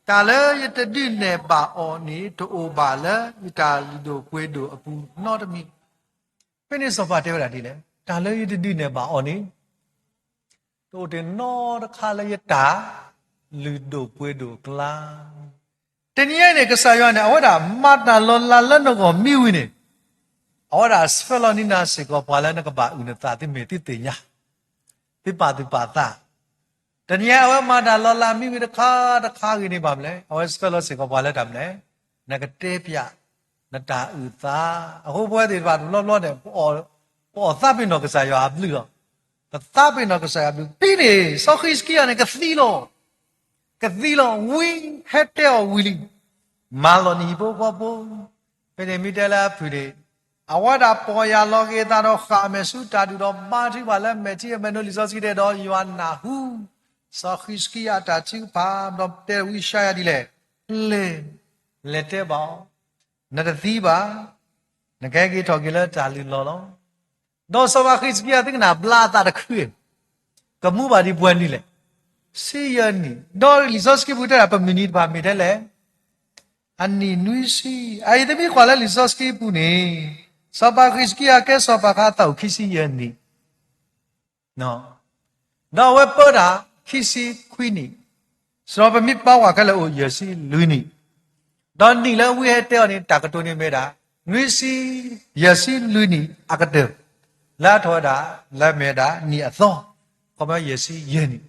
တၢ်လၢယတဒုးနဲၣ်ဘၣ်အီၤန့ၣ် တအိၣ်ဘၣ်လၢယတၢ်လုၢ်ဒိၣ်ပှ့ၤဒိၣ်အပူၤနီတမံၤ. ဖဲန့ၣ်စီၤပၤတဲဝဲဒၣ်ဒ်လဲၣ်, တၢ်လၢယတဒုးနဲၣ်ဘၣ်အီၤန့ၣ် တအိၣ်တ့ၢ်နီတခါလၢယတၢ်လုၢ်ဒိၣ်ပှ့ၤဒိၣ်အကျါ. တနံၤအံၤန့ၣ် ကစၢ်ယွၤန့ၣ် အဝဲဒၣ်မၤတၢ်လီၤလးလၢနဂီၢ်မ့ၢ်ဝံၤန့ၣ်, အဝဲဒၣ်ဆှၢလီၤန့ၢ်နၤစ့ၢ်ကီးပှၤလၢနကဘၣ်အုၣ်နသး သုမ့ၢ်သုသ့ၣ်ညါ, သုပာ်သူၣ်ပာ်သး. တနံၤအံၤအဝဲမၤတၢ်လီၤလးမ့ၢ်ဝံၤတခါတခါဂ့ၤန့ၣ်ဘၣ်မနုၤလဲၣ်, အဝဲဆှၢလီၤစ့ၢ်ကီးပှၤလၢတၢ်မနုၤလဲၣ်, နကတဲပၠး နတၢ်အုၣ်သး. အဃိပဝဲသ့ၣ်တဖၣ်တဘျီဘျီန့ၣ် ပအီၣ်သးပ့ၤနီၣ်ကစၢ်ယွၤအဘျုးလီၤ. ပသးပ့ၤနီၣ်ကစၢ်ယွၤအဘျုး. ဖဲန့ၣ် စီၤဃံးစကံယၤန့ၣ် ကသံလီၤ. ကသံလီၤ, ဝံဟဲတဲအီၤဝံၤလံ, မၤလီၤနဟံၣ်ဖိဃီဖိ. ဖဲန့ၣ်မ့ၢ်တဲလၢအဖုၣ်န့ၣ်, အဝဲဒၣ်ပီၢ်ယၢ်လီၤက့ၤအသးဒီးဃၣ်အမဲာ်ဆူတၢ်ဒုၣ်ဒီးဘါထုကဖၣ်လၢမဲာ်ထံအမဲာ်နိ လံာ်စီဆှံတဲဒီး ယွၤနၢ်ဟူ စီၤဃံးစကံယၤအတၢ်ထုကဖၣ် ဒီးတဲဝံယၡါယၤဒ်လဲၣ်, လဲၤ, လဲၤတဲဘၣ်အီၤ, နတသံဘၣ်, နကဟဲက့ၤထီၣ်က့ၤလၢတၢ်လုၢ်လီၢ်လီၤ. ဒီးစီၤပၤဃံးစကံယၤ သုကနၣ်ဘျါအသးတခု, ကမူဘၣ်ဒံးပှဲၤနံၣ်လဲၣ်, ဆံယဲၢ်နံၣ်. ဒီးလံာ်စီဆှံပူၤတဲဒၣ် ပမုၢ်နံၤတဖၣ်မ့ၢ်ထဲလဲၣ်, အနံၣ်နွံဆံ. အအံၤသုမ့ၢ်ကွၢ်လၢလံာ်စီဆှံပူၤန့ၣ်, စီၤပၤဃံးစကံယၤကဲစီၤပၤအခါ အသးအိၣ်ခံဆံယဲၢ်နံၣ် ဒီးအဝဲပၢတၢ်ခံဆံခွံနံၣ်, စရီပမ့ၢ်ပာ်ဝဲခဲလၢာ်အိၣ်ယဲၢ်ဆံလွံၢ်နံၣ်, ဒီးနံၣ်လၢဝံဟဲတဲအီၤန့ၣ် တၢ်ကတိၤန့ၣ်မ့ၢ်ဒၣ် နွံဆံ, ယဲၢ်ဆံလွံၢ်နံၣ်အကတၢၢ်, လၢအထီၣ်ဝဲဒၣ် လၢအမ့ၢ်ဝဲဒၣ်နံၣ်အသီ, ခီပညီယဲၢ်ဆံယဲၢ်နံၣ်.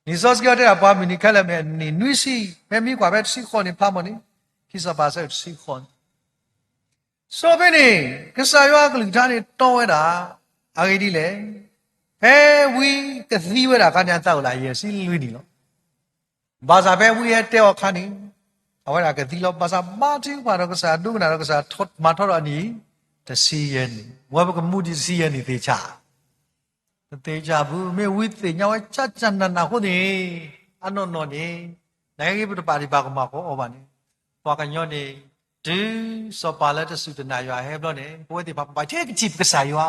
လံာ်စီဆှံတဲဒၣ်ပှၤမုၢ်နံၤခဲလၢာ်မ့ၢ်အနံၣ်နွံဆံ, ဖဲမ့ၢ်ကွၢ်ဖဲတဆံဃိးနံၣ်ဖျါမၢ်န့ၣ်, ခံစီၤပၤအဆၢတဆံဃိးနံၣ် ဆိဖဲန့ၣ် ကစၢ်ယွၤအကလုၢ်ကထါန့ၣ်တီဝဲဒၣ်, အဂ့ၢ်ဒ်လဲၣ်, ဖဲဝံကသံဝဲဒၣ်အခါန့ၣ် အသးအိၣ်ဒၣ်ယဲၢ်ဆံလွံၢ်နံၣ်လီၤ. ဘၣ်ဆၣ်ဖဲဝံဟဲတဲအီၤအခါန့ၣ်, အဝဲဒၣ်ကသံလီၤ. ဘၣ်ဆၣ်ဘါထုကဖၣ်ဒီးကစၢ်ဒိကနၣ်ဒီးကစၢ်မၤထီၣ်ဒီးအနံၣ် တဆံယဲၢ်နံၣ်, ဝဲပကမူဒံးတဆံယဲၢ်နံၣ်သ့ၣ်ဆါ တသ့ၣ်ညါဘၣ်, မ့ၢ်ဝံသ့ၣ်ညါဝဲကၠၢ်ကၠၢ်နးနးအဃိန့ၣ်, အနီၢ်နီၢ်န့ၣ်, နက့ပတပာ်ဒံးပာ်ကမၣ်ဃီအီၤဘၣ်န့ၣ်, ပှၤကညီန့ၣ်, တုၤစီၤပၤလၢတစူၢ်တနာ်ယွၤဟဲဘျီန့ၣ် ပဝဲသ့ၣ်တဖၣ် ပဘၣ်ထဲကထံၣ်ပကစၢ်ယွၤ,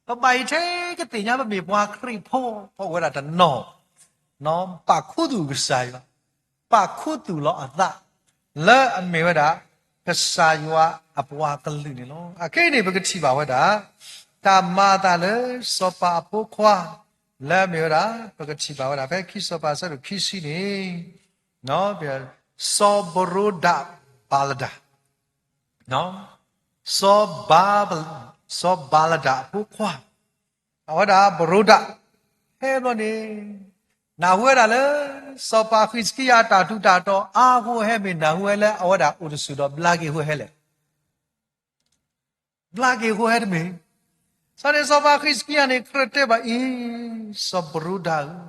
ပဘၣ်အံၤထဲကသ့ၣ်ညါပမ့ၢ်ပှၤခရံာ်ဖိ, ဖဲအိၣ်ဝဲဒၣ်တနီၤ, ပာ်ခူသူၣ်ကစၢ်ယွၤ, ပာ်ခူသူၣ်လီၤအသး, လၢအမ့ၢ်ဝဲဒၣ် ကစၢ်ယွၤအပှၤကလုာ်န့ၣ်လီၤ. အခဲအံၤန့ၣ် ပကထံၣ်ဘၣ်ဝဲဒၣ်, တၢ်မၤအသးလၢစီၤပၤအဖိခွါ, လၢအမ့ၢ်ဝဲဒၣ် ပကထံၣ်ဘၣ်ဝဲဒၣ် ဖဲခံစီၤပၤအဆၢဒိၣ်ခံဆံန့ၣ်, စီၤဘရိဒၣ်ဘၤလဒၣ်, စီၤဘၤ, စီၤဘၤလဒၣ်အဖိခွါ, အဝဲဒၣ်ဘရိဒၣ်, ဟဲဘျီန့ၣ်, နၢ်ဟူဝဲဒၣ်လၢ စီၤပၤဃံးစကံယၤအတၢ်ထူးတၢ်တီၤအါအဃိ ဟဲမ့ၢ်နၢ်ဟူဝဲလၢအဝဲဒၣ်အိၣ်တဆူၣ်ဒီးဘျါက့ၤအဃိဟဲလဲၣ် ဘျါက့ၤအဃိဟဲတမ့ၢ်. စီၤန့ၣ်စီၤပၤဃံးစကံယၤန့ၣ် ကြၢးတဲဘၣ်အံၤ, စီၤဘရိဒၣ်ဧၢ,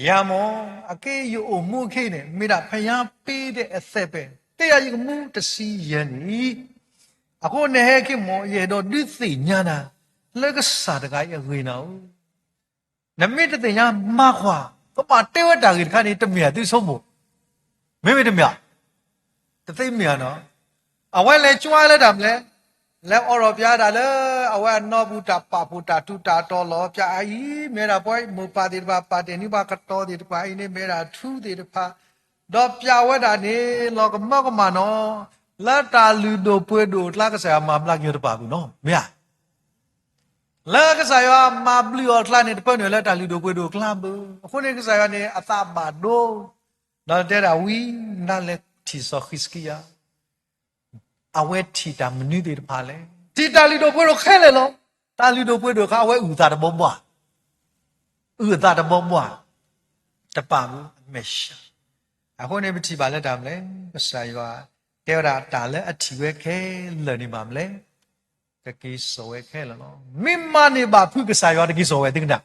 ယၤမ့ၢ်, အက့ယအိၣ်မူခဲအံၤန့ၣ် မ့ၢ်ဒၣ်ဖဲယၤပ့ၤဒဲးအသဲးပဲ, တဲယၤယကမူတဆံယဲၢ်နံၣ်, အဃိနဟဲခဲအံၤမ့ၢ် ယအဲၣ်ဒိးဒုးသ့ၣ်ညါနၤ, လၢကစၢ်တဂၤအံၤအဂ့ၢ်နၤဧၢ နမ့ၢ်တသ့ၣ်ညါမၤကွၢ်, ပဘၣ်တဲဝဲတၢ်ဂ့ၢ်တခါန့ၣ် တမ့ၢ်အသုဆိကမိၣ်, မ့မ့ၢ်တမ့ၢ်ဧါ, တသ့မ့ၢ်ဧါနီၤ, အဝဲလဲၤကွၢ်လၢတၢ်မနုၤလဲၣ်, လဲၤအိးထီၣ်ပၠးဒၣ်လၢ အဝဲအနီၢ်ပူၤတၢ်ပာ်ဖှိၣ်တၢ်ထူးတၢ်တီၤလီၤ, ပၠးအအံၤ မ့ၢ်ဝဲဒၣ်ပှၤမိၢ်ပၢ်သ့ၣ်တဖၣ် ပာ်တ့ၢ်န့ၢ်ပှၤကတီၤသ့ၣ်တဖၣ်အံၤန့ၣ် မ့ၢ်ဝဲဒၣ်ထူသ့ၣ်တဖၣ်, ဒီးပၠးဝဲဒၣ်န့ၣ် လီၤကမၢကမၣ်နီၤ, လၢတၢ်လုၢ်ဒိၣ်ပှ့ၤဒိၣ်အကျါ ကစၢ်ယွၤမၤဘျါက့ၤအီၤတပာ်ဘၣ်နီၤ, မ့ၢ်ဧါ လၢကစၢ်ယွၤမၤဘျုးအီၤအကျါန့ၣ် တဖၢနုာ်လၢတၢ်လုၢ်ဒိၣ်ပှ့ၤဒိၣ်အကျါဘၣ်. အဃိန့ၣ် ကစၢ်ယွၤန့ၣ် အသးဘၣ်ဒိ, ဒီးတဲဒၣ်ဝံနၤလဲၤထံၣ်စီၤဃံးစကံယၤ, အဝဲထံၣ်တၢ်မနုၤသ့ၣ်တဖၣ်လဲၣ်. ထံၣ်တၢ်လုၢ်ဒိၣ်ပှ့ၤဒိၣ်ခဲလၢာ်လီၤ. တၢ်လုၢ်ဒိၣ်ပှ့ၤဒိၣ်အခါ အဝဲအုၣ်သးတဘီဘှၣ်, အုၣ်အသးတဘီဘှၣ်, တပာ်ဘၣ်အမဲာ်ဆှး. အဃိန့ၣ် ပထံၣ်ဘၣ်လၢတၢ်မနုၤလဲၣ်, ကစၢ်ယွၤ တဲဝဲဒၣ်တၢ်လၢအထံၣ်ဝဲခဲလၢာ်န့ၣ်ဘၣ်မနုၤလဲၣ်, တက့ၤစိာ်ဝဲခဲလၢာ်လီၤ. မ့ၢ်မၤန့ၢ်ဘၣ်ဖုးကစၢ်ယွၤတက့ၤစိာ်ဝဲသ့ၣ်ကနၣ်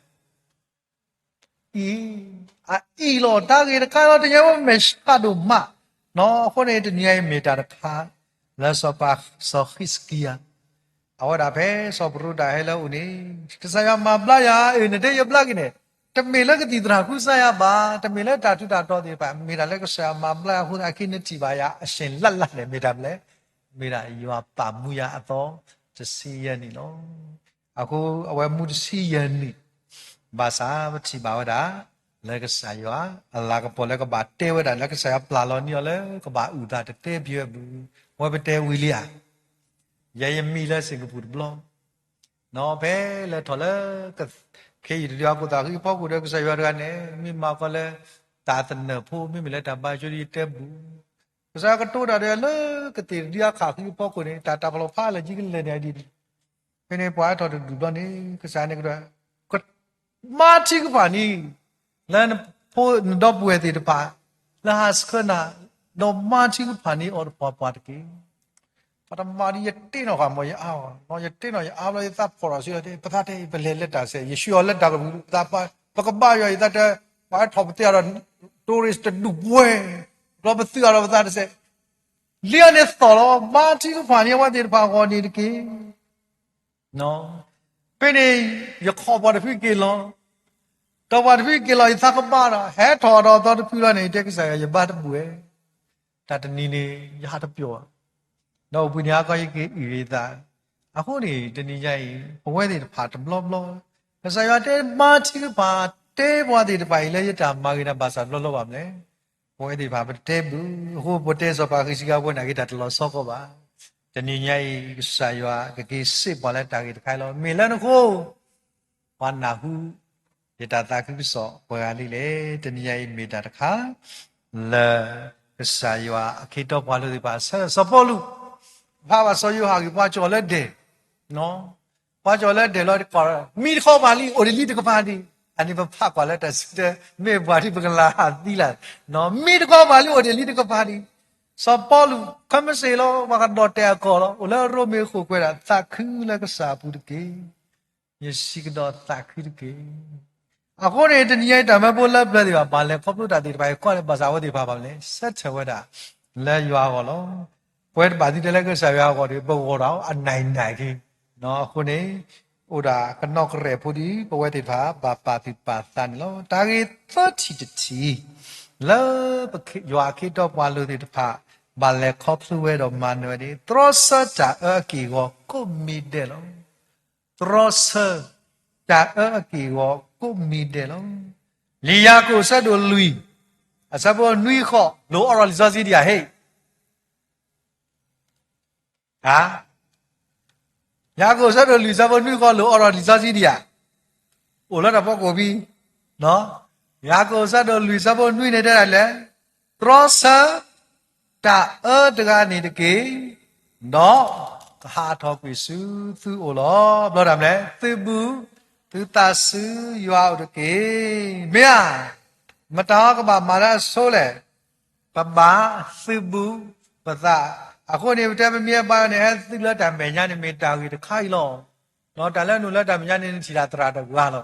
အံၤ, အအံၤလီၤ. တၢ်ဂ့ၢ်တခါလီၤ တညါဝဲမဲာ်ဆှးဒိၣ်မး, အဃိန့ၣ် တနံၤအံၤမ့ၢ်တၢ်တခါ လၢစီၤပၤစီၤဃံးစကံယၤ အဝဲဒၣ်ဖဲစီၤပရူးတၢ်ဟဲလၢအအိၣ်န့ၣ်, ကစၢ်ယွၤမၤဘျါယၤ, အၢ နတဲယဘျါက့ၤန့ၣ်, တမ့ၢ်လၢကသံၣ်သရၣ်ဃုစါယၤဘၣ်, တမ့ၢ်လၢတၢ်ထူးတၢ်တီၤသ့ၣ်တဖၣ်, မ့ၢ်တၢ်လၢကစၢ်ယွၤမၤဘျါအဃိသတး အခဲနထံၣ်ဘၣ်ယၤ အစှၤလၢ်လၢ်န့ၣ် မ့ၢ်တၢ်မနုၤလဲၣ်, မ့ၢ်ဒၣ်ယွၤပာ်မူယၤအသီတဆံယဲၢ်နံၣ်လီၤ. အဃိအဝဲမူတဆံယဲၢ်နံၣ်, ဘၣ်ဆၣ်ပထံၣ်ဘၣ်ဝဲဒၣ် လၢကစၢ်ယွၤအလၤကပီၤလၢကဘၣ်တဲဝဲဒၣ်လၢကစၢ်ယွၤပျၢ်လီၤန့ၢ်အီၤလၢကဘၣ်အုၣ်သးတတဲပဝဲပူၤ, အဝဲပတဲဝံၤလံဧါ, ယဲယမံလၢစ့ၣ်ကပူၤတဘျီ, နီၢ်ဖဲလဲၤထီၣ်လၢ ခ့ယုၢ်တဒုအခိၣ်သးဃံအဖီခိၣ်ဒီး ကစၢ်ယွၤတဂၤန့ၣ် မ့ၢ်မၤဃီလၢ တၢ်သနၢၣ်ဖိ မ့မ့ၢ်လၢတၢ်ဘါယွၤဒီးယတဲပူၤ, ကစၢ်ယွၤကတိၤတၢ်ဒီးလၢကသ့ၣ်တဒုအခိၣ်သးဃံအဖီခိၣ်န့ၣ် တၢ်တၢ်ဖးလီၤဖးလၢာ်ကလဲၤန့ၣ်ဒ်န့ၣ်, ဖဲန့ၣ်ပှၤဟဲထီၣ်တဒူၣ်ဘျီန့ၣ် ကစၢ်န့ၣ်ကဒီး မၤထံကဖၣ်န့ၣ် လၢနဖိနဒီပုၢ်ဝဲၢ်သ့ၣ်တဖၣ် လၢဟးဆှၢနၤ, ဒီးမၤထံကဖၣ်န့ၣ်အီၤတပှၤပှၤတက့ၢ်. ပှၤတမၤဒ်ယတဲနီၢ်ဃာ် မ်ယအါအီၤ, ယတဲနီၢ်ယအါဘျီ ယသးဖှီၣ်ထီၣ်ဆူယၤ, ပသးတဲ ပလဲၤလၢတၢ်စဲး ယဆှၢအီၤလၢတၢ်ကပူၤ, ပကဘၣ်ယွၤ ယသးတဲ, ပှၤထီၣ်ပသ့အီၤဒီး tourist တဒူၣ်ပှဲၤ, ဒီးပသုးအီၤဒီးပသးတစဲး, လံအန့ၣ်သီၣ်လီၤ, မၤထံကဖၣ်န့ၣ်အဝဲသ့ၣ်တဖၣ်အဂီၢ်န့ၣ်တက့ၢ်. ဖဲန့ၣ် ယခီၣ်ပှၤတဖုက့ၤလီၤ, ဒီးပှၤတဖုက့ၤလီၤ ယသးကဘၣ်ဒီး ဟဲထီၣ်ဒီးအသီတဖုလီၤန့ၣ် ယတဲကစၢ်ယွၤ ယဘါတဘူၣ်ဝဲ, တၢ်တနံၤန့ၣ် ယဟးတပျီၢ်ဘၣ်, ဒီးအိၣ်ဘှံးနံၤဟါခီယက့ၤအုၣ်ယသး, အဃိန့ၣ် တနံၤညါအံၤ ပဝဲသ့ၣ်တဖၣ်တဘျီဘျီ, ကစၢ်ယွၤတဲမၤထံကဖၣ် တဲပှၤသ့ၣ်တဖၣ်အံၤလၢယတၢ်မၤဂ့ၤတၢ်ဘၣ်ဆၣ်တဘျီဘျီဘၣ်မလဲၣ်. ပဝဲသ့ၣ်တဖၣ်ပတတဲဘၣ်, အဃိပတဲစီၤပၤဃံစံးကါပဝဲန့ၣ်က့ၤတၢ်တလီၤဆီကီးဘၣ်. တနံၤညါအံၤ ကစၢ်ယွၤကက့ၤစ့ၢ်ပှၤလၢတၢ်ဂ့ၢ်တခါအံၤလီၤ. မ့ၢ်လၢနဃိ ပှၤနၢ်ဟူ ယတၢ်သးခုကစီၣ်ပှဲၤဂၤလံလဲၣ်. တနံၤညါအံၤမ့ၢ်တၢ်တခါ လၢကစၢ်ယွၤအခ့တီပှၤလိၤသ့ၣ်တဖၣ်ဆၢ စီၤပီလူး ဖးဘၣ်စီၤယိၤဟၣ်ဂ့ၢ် ပှၤကၠီၣ်လၢဒဲး, ပှၤကၠီၣ်လၢဒဲးလီၤ, မံတခီပၤလံ အိၣ်ဒံးလံတကပၤဒံး. အန့ၣ်ပဖးကွၢ်လၢတၢ်စံၣ်တဲၤ မ့ၢ်ပှၤဒ်ပကလၤဟးသံလၢ်, မံတခီပၤလံ အိၣ်ဒံးလံတကပၤဒံး. စီၤပီလူး ခမ့ၢ်စ့ၢ်လီၤ ပှၤကဒီးတဲာ်အကီၢ်လီၤ, အိၣ်လၢရိမ့ၤအဃိာ်ကွဲးဒၣ် သးခုလၢကစၢ်အပူၤတက့ၢ်. ယစံးကဒီးသးခုတက့ၢ်. အဃိန့ၣ် တနံၤညါအံၤတၢ်မၢဖိလၢပျၢၤသ့ၣ်တဖၣ် ဘၣ်လဲၤခီဖျိတၢ်သ့ၣ်တဖၣ်အံၤ ကွၢ်လၢဘၣ်ဆၣ်အဝဲသ့ၣ်တဖၣ်ဘၣ်လဲၤ ဆၢထၢၣ်ဝဲဒၣ် လၢယွၤအဂီၢ်လီၤ. ပဝဲတဘၣ်သံတဲလၢကစၢ်ယွၤအဂီၢ်ဒီး ပဂီၢ်ဒီးအနၢ်နၢ်က့ၤ, အဃိန့ၣ် အိၣ်ဒၣ်ကနီၣ်ကရဲၣ်ဖိဒ် ပဝဲသ့ၣ်တဖၣ် ဘၣ်ပာ်သူၣ်ပာ်သးန့ၣ်လီၤ. တၢ်ဂ့ၢ်သၢထံၣ်တထံၣ် လၢ ယွၤအခ့တီပှၤလိၤသ့ၣ်တဖၣ် ဘၣ်လဲၤခီဖျိဝဲဒီးမၤနၢၤဝဲန့ၣ် တြီဆၢတၢ်အၢအက့ၢ်အဂီၤကိးမံၤဒဲးလီၤ. တြီဆၢ တၢ်အၢအက့ၢ်အဂီၤကိးမံၤဒဲးလီၤ. လံာ်ယၤကိာ်အဆၢဒိၣ်လွံၢ် အဆၢဖိနွံဃိး လိၣ်အိးထီၣ်လံာ်စီဆှံဒံးဧါဟ့ၣ် ယၤကိာ်အဆၢဒိၣ်လွံၢ်အဆၢဖိနွံဃိး လိၣ်အိးထီၣ်လံာ်စီဆှံဒံးဧါ, အိၣ်လၢတၢ်ဖီခိၣ်ဖံ, ယၤကိာ်အဆၢဒိၣ်လွံၢ်အဆၢဖိနွံန့ၣ်တဲဒၣ်လဲၣ်, တြီဆၢ တၢ်အၢတဂၤန့ၣ်တက့ၢ်, ဒီး ကဟးထီၣ်ကွံာ်ဆူသုအိၣ်လီၤ. ဘျီတၢ်မနုၤလဲၣ်, သုဘူး သုသးဆူယွၤအိၣ်တက့ၢ်. မ့ၢ်ဧါ, မတၤအီၤကဘၣ်မၤလၢအဆိလဲၣ် ပဘၣ်သုးဘူးပသး, အဃိန့ၣ် ပတဲပမ့ၢ်ဘါန့ၣ် ဟဲသုးလၢတၢ်မဲာ်ညါန့ၣ် မ့ၢ်တၢ်ဂ့ၢ်တခါအံၤလီၤ. ဒီးတၢ်လၢနအိၣ်လၢတၢ်မဲာ်ညါန့ၣ် နထံၣ်ဒၣ်သရၣ်တဂၤလီၤ. န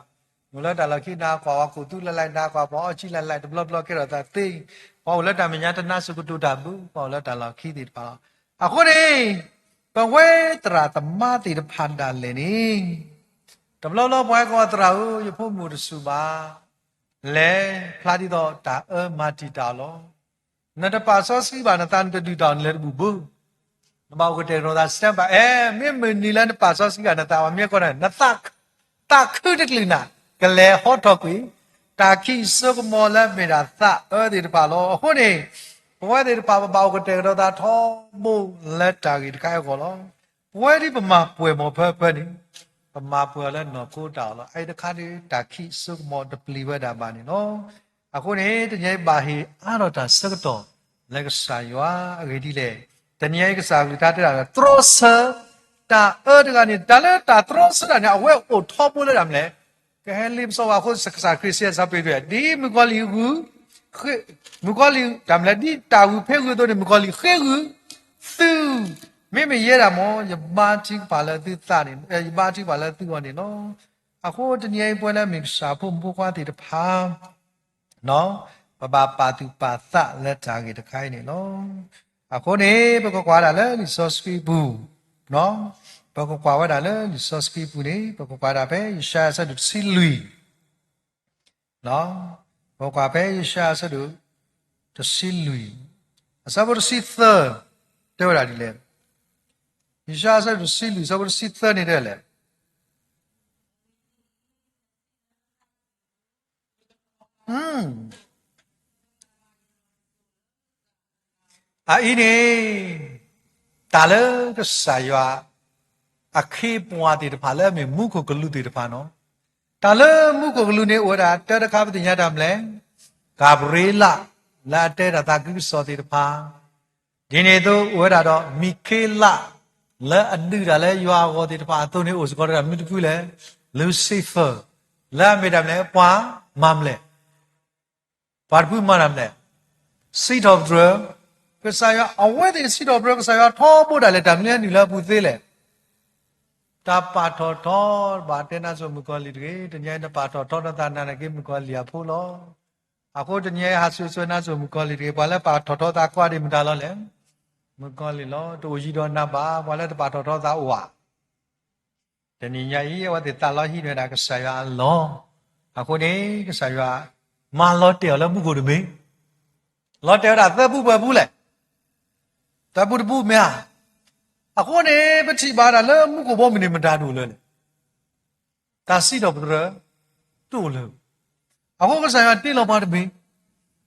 အိၣ်လၢတၢ်လီၢ်ခံ နကွၢ်ပှၤကူၣ်သူလၢ်လၢ် နကွၢ်ပှၤအီၣ်ဆံလၢ်လၢ် တဘျီဘျီကဲထီၣ်သးသ့, ပှၤအိၣ်လၢတၢ်မဲာ်ညါတနါစူးကတိၤတၢ်ဘၣ်, ပှၤအိၣ်လၢတၢ်လီၢ်ခံသ့ၣ်တဖၣ်လီၤ. အဃိန့ၣ် ပဝဲသရၣ်သမါသ့ၣ်တဖၣ်ဒၣ်လဲာ်န့ၣ် တဘျီဘျီပှၤဟဲကိးသရၣ်ဧၢ, ယဖိမုၣ်တစူၢ်ဘၣ် လဲၤဖျါဒ်သိးတၢ်အၢမၤတံာ်တာ်အီၤလီၤ. နတပာ်စီဆှံဘၣ်နသး နတဒုၣ်တၢ်အီၤ နလဲၤတဘူၣ်ဘၣ်. နဘၣ်အိၣ်ကတဲာ်ကတီၤသး stand by အဲ, မ့မ့ၢ်နံၤလၢနပာ်စီဆှံဘၣ်နသး ပှၤမ့ၢ်ကိးနၤ နသးခုတကလုာ်နၤ ကလဲၤဟီထီၣ်ကွံာ် တၢ်ခံးစိကမီၤလၢမ့ၢ်ဒၣ်သးအၢသ့ၣ်တဖၣ်လီၤ. အဃိန့ၣ် ပဝဲသ့ၣ်တဖၣ် ပဘၣ်အိၣ်ကတဲာ်ကတီၤသးထီဘိလၢတၢ်ဂ့ၢ်တခါအံၤအဂီၢ်လီၤ. ပဝဲဒ်ပမၤပှဲၤမီၢ်ဖၢဖၢန့ၣ် ပမၤပှဲၤအီၤလၢနီၢ်ခိတၢ်အီၣ်လီၤ. အအံၤတခါဒ် တၢ်ခံးစိကမီၤတပျံၤဝဲဒၣ်ဘၣ်န့ၣ်လီၤ. အဃိန့ၣ် တနံၤအံၤဘၣ်ဟ့ၣ်အါထီၣ်တၢ်ဆၢကတီၢ်လၢကစၢ်ယွၤအဂ့ၢ်ဒ်လဲၣ်. တနံၤအံၤကစၢ်အကလုၢ်ကထါတဲဒၣ်လၢ တြီဆၢ တၢ်အၢတဂၤန့ၣ် တၢ်လၢတၢ်တြီဆၢတၢ်န့ၣ် အဝဲအိၣ်ထီဘိလၢတၢ်မနုၤလဲၣ်. ကဟဲလ့ပစီဝဲအဃိ ကစၢ်ခရံာ်စံးဆၢပ့းတရူး ဒ်မုၣ်ကီၤလံၢ်ဂုၤ မုၣ်ကီၤလံၢ် တၢ်မနုၤလဲၣ် ဒ်တၢ်ဂုၤဖဲဂုၤအသိးန့ၣ် မုၣ်ကီၤလံၢ်ဃ့ဂုၤသု မ့မ့ၢ်ယဲဒၣ်မ့ၢ် ယဘါထုကဖၣ်လၢသုသးန့ၣ် ယဘါထုကဖၣ်လၢသုဂီၢ်န့ၣ်လီၤ. အဃိတနံၤအံၤ ပဝဲလၢမ့ၢ်ကစၢ်ဖိမုၣ်ဖိခွါသ့ၣ်တဖၣ် ပဘၣ်ပာ်သူၣ်ပာ်သးလၢတၢ်ဂ့ၢ်တခါအံၤန့ၣ်လီၤ. အဃိန့ၣ် ပကကွၢ်ဒၣ်လၢလံာ်စီဆှံပူၤ ပကကွၢ်ဝဲဒၣ်လၢလံာ်စီဆှံပူၤန့ၣ် ပကကွၢ်ဒၣ်ဖဲယၡါယၤအဆၢဒိၣ်တဆံလွံၢ်, ပကကွၢ်ဖဲယၡါယၤအဆၢဒိၣ်တဆံလွံၢ်, အဆၢဖိတဆံသၢ တဲဝဲဒၣ်ဒ်လဲၣ်. ယၡါယၤအဆၢဒိၣ်တဆံလွံၢ် အဆၢဖိတဆံသၢန့ၣ်တဲလဲၣ် အအံၤန့ၣ် တၢ်လၢကစၢ်ယွၤ အခ့အပှၤသ့ၣ်တဖၣ်လၢအမ့ၢ်မူခိၣ်ကလူးသ့ၣ်တဖၣ်န့ၣ်, တၢ်လၢမူခိၣ်ကလူးန့ၣ်အိၣ်ဝဲဒၣ်တၢတခါ ပသ့ၣ်ညါတၢ်မနုၤလဲၣ်, ကၤဘြ့လး လၢအတဲတၢ်သးခုကစီၣ်သ့ၣ်တဖၣ်, ဒ်န့ၣ်အသိးအိၣ်ဝဲဒၣ်ဒီး မံၤခ့လး လၢအဒုးတၢ်လၢယွၤအဂီၢ်သ့ၣ်တဖၣ်အသိးန့ၣ် အိၣ်စ့ၢ်ကီးဒီးတၢ်မနုၤတဖုလဲၣ်, Lucifer လၢအမ့ၢ်တၢ်မနုၤလဲၣ် ပှၤမၤမလဲၣ် ပှၤတဖုမၤတၢ်မနုၤလဲၣ်, စံးထီၣ်ပတြၢၤ ကစၢ်ယွၤ, အဝဲသ့ၣ်စံးထီၣ်ပတြၢၤကစၢ်ယွၤထီဘိဒၣ်လဲာ် တၢ်မနုၤအနုာ်လၢအပူၤသ့လဲၣ်. တၢ်ပာ်ထီၣ်ထီ ဘၣ်တဲနါစိၤမုၣ်ကီၤလံၢ်တဂ့ၤ, တနံၤအံၤနပာ်ထီၣ်ထီနသးနၤနာ်က့ မုၣ်ကီၤလံၢ်အဖိလီၤ. အဃိတနံၤအံၤဟးစိၤစိၤနါစိၤမုၣ်ကီၤလံၢ်တဂ့ၤ, ပှၤလၢပာ်ထီၣ်ထီသးကွၢ်ဒံးမတၤလီၤလဲၣ်, မုၣ်ကီၤလံၢ်လီၤ. တအိၣ်ယံၤဒီးနၤဘၣ်, ပှၤလၢတပာ်ထီၣ်ထီသးအိၣ်ဧါ. တနံၤညါအံၤ အဝဲသ့ၣ်သးလီဟံးန့ၢ်ဝဲဒၣ်ကစၢ်ယွၤအလီၢ်, အဃိန့ၣ် ကစၢ်ယွၤ မၤလီၤတဲာ်အီၤလၢမူခိၣ်တမ့ၢ်, လီၤတဲာ်ဝဲဒၣ်သၢပူၤပှဲၤပူၤလဲၣ်, သၢပူၤတပူၤမ့ၢ်ဧါ. အဃိန့ၣ် ပထံၣ်ဘၣ်ဒၣ်လၢမူခိၣ်ဘီမုၢ်န့ၣ် မတၤတအိၣ်လၢၤလဲၣ်, တၢ်စံးထီၣ်ပတြၢၤ တအိၣ်လၢၤ. အဃိကစၢ်ယွၤတ့လီၤပှၤတမ့ၢ်,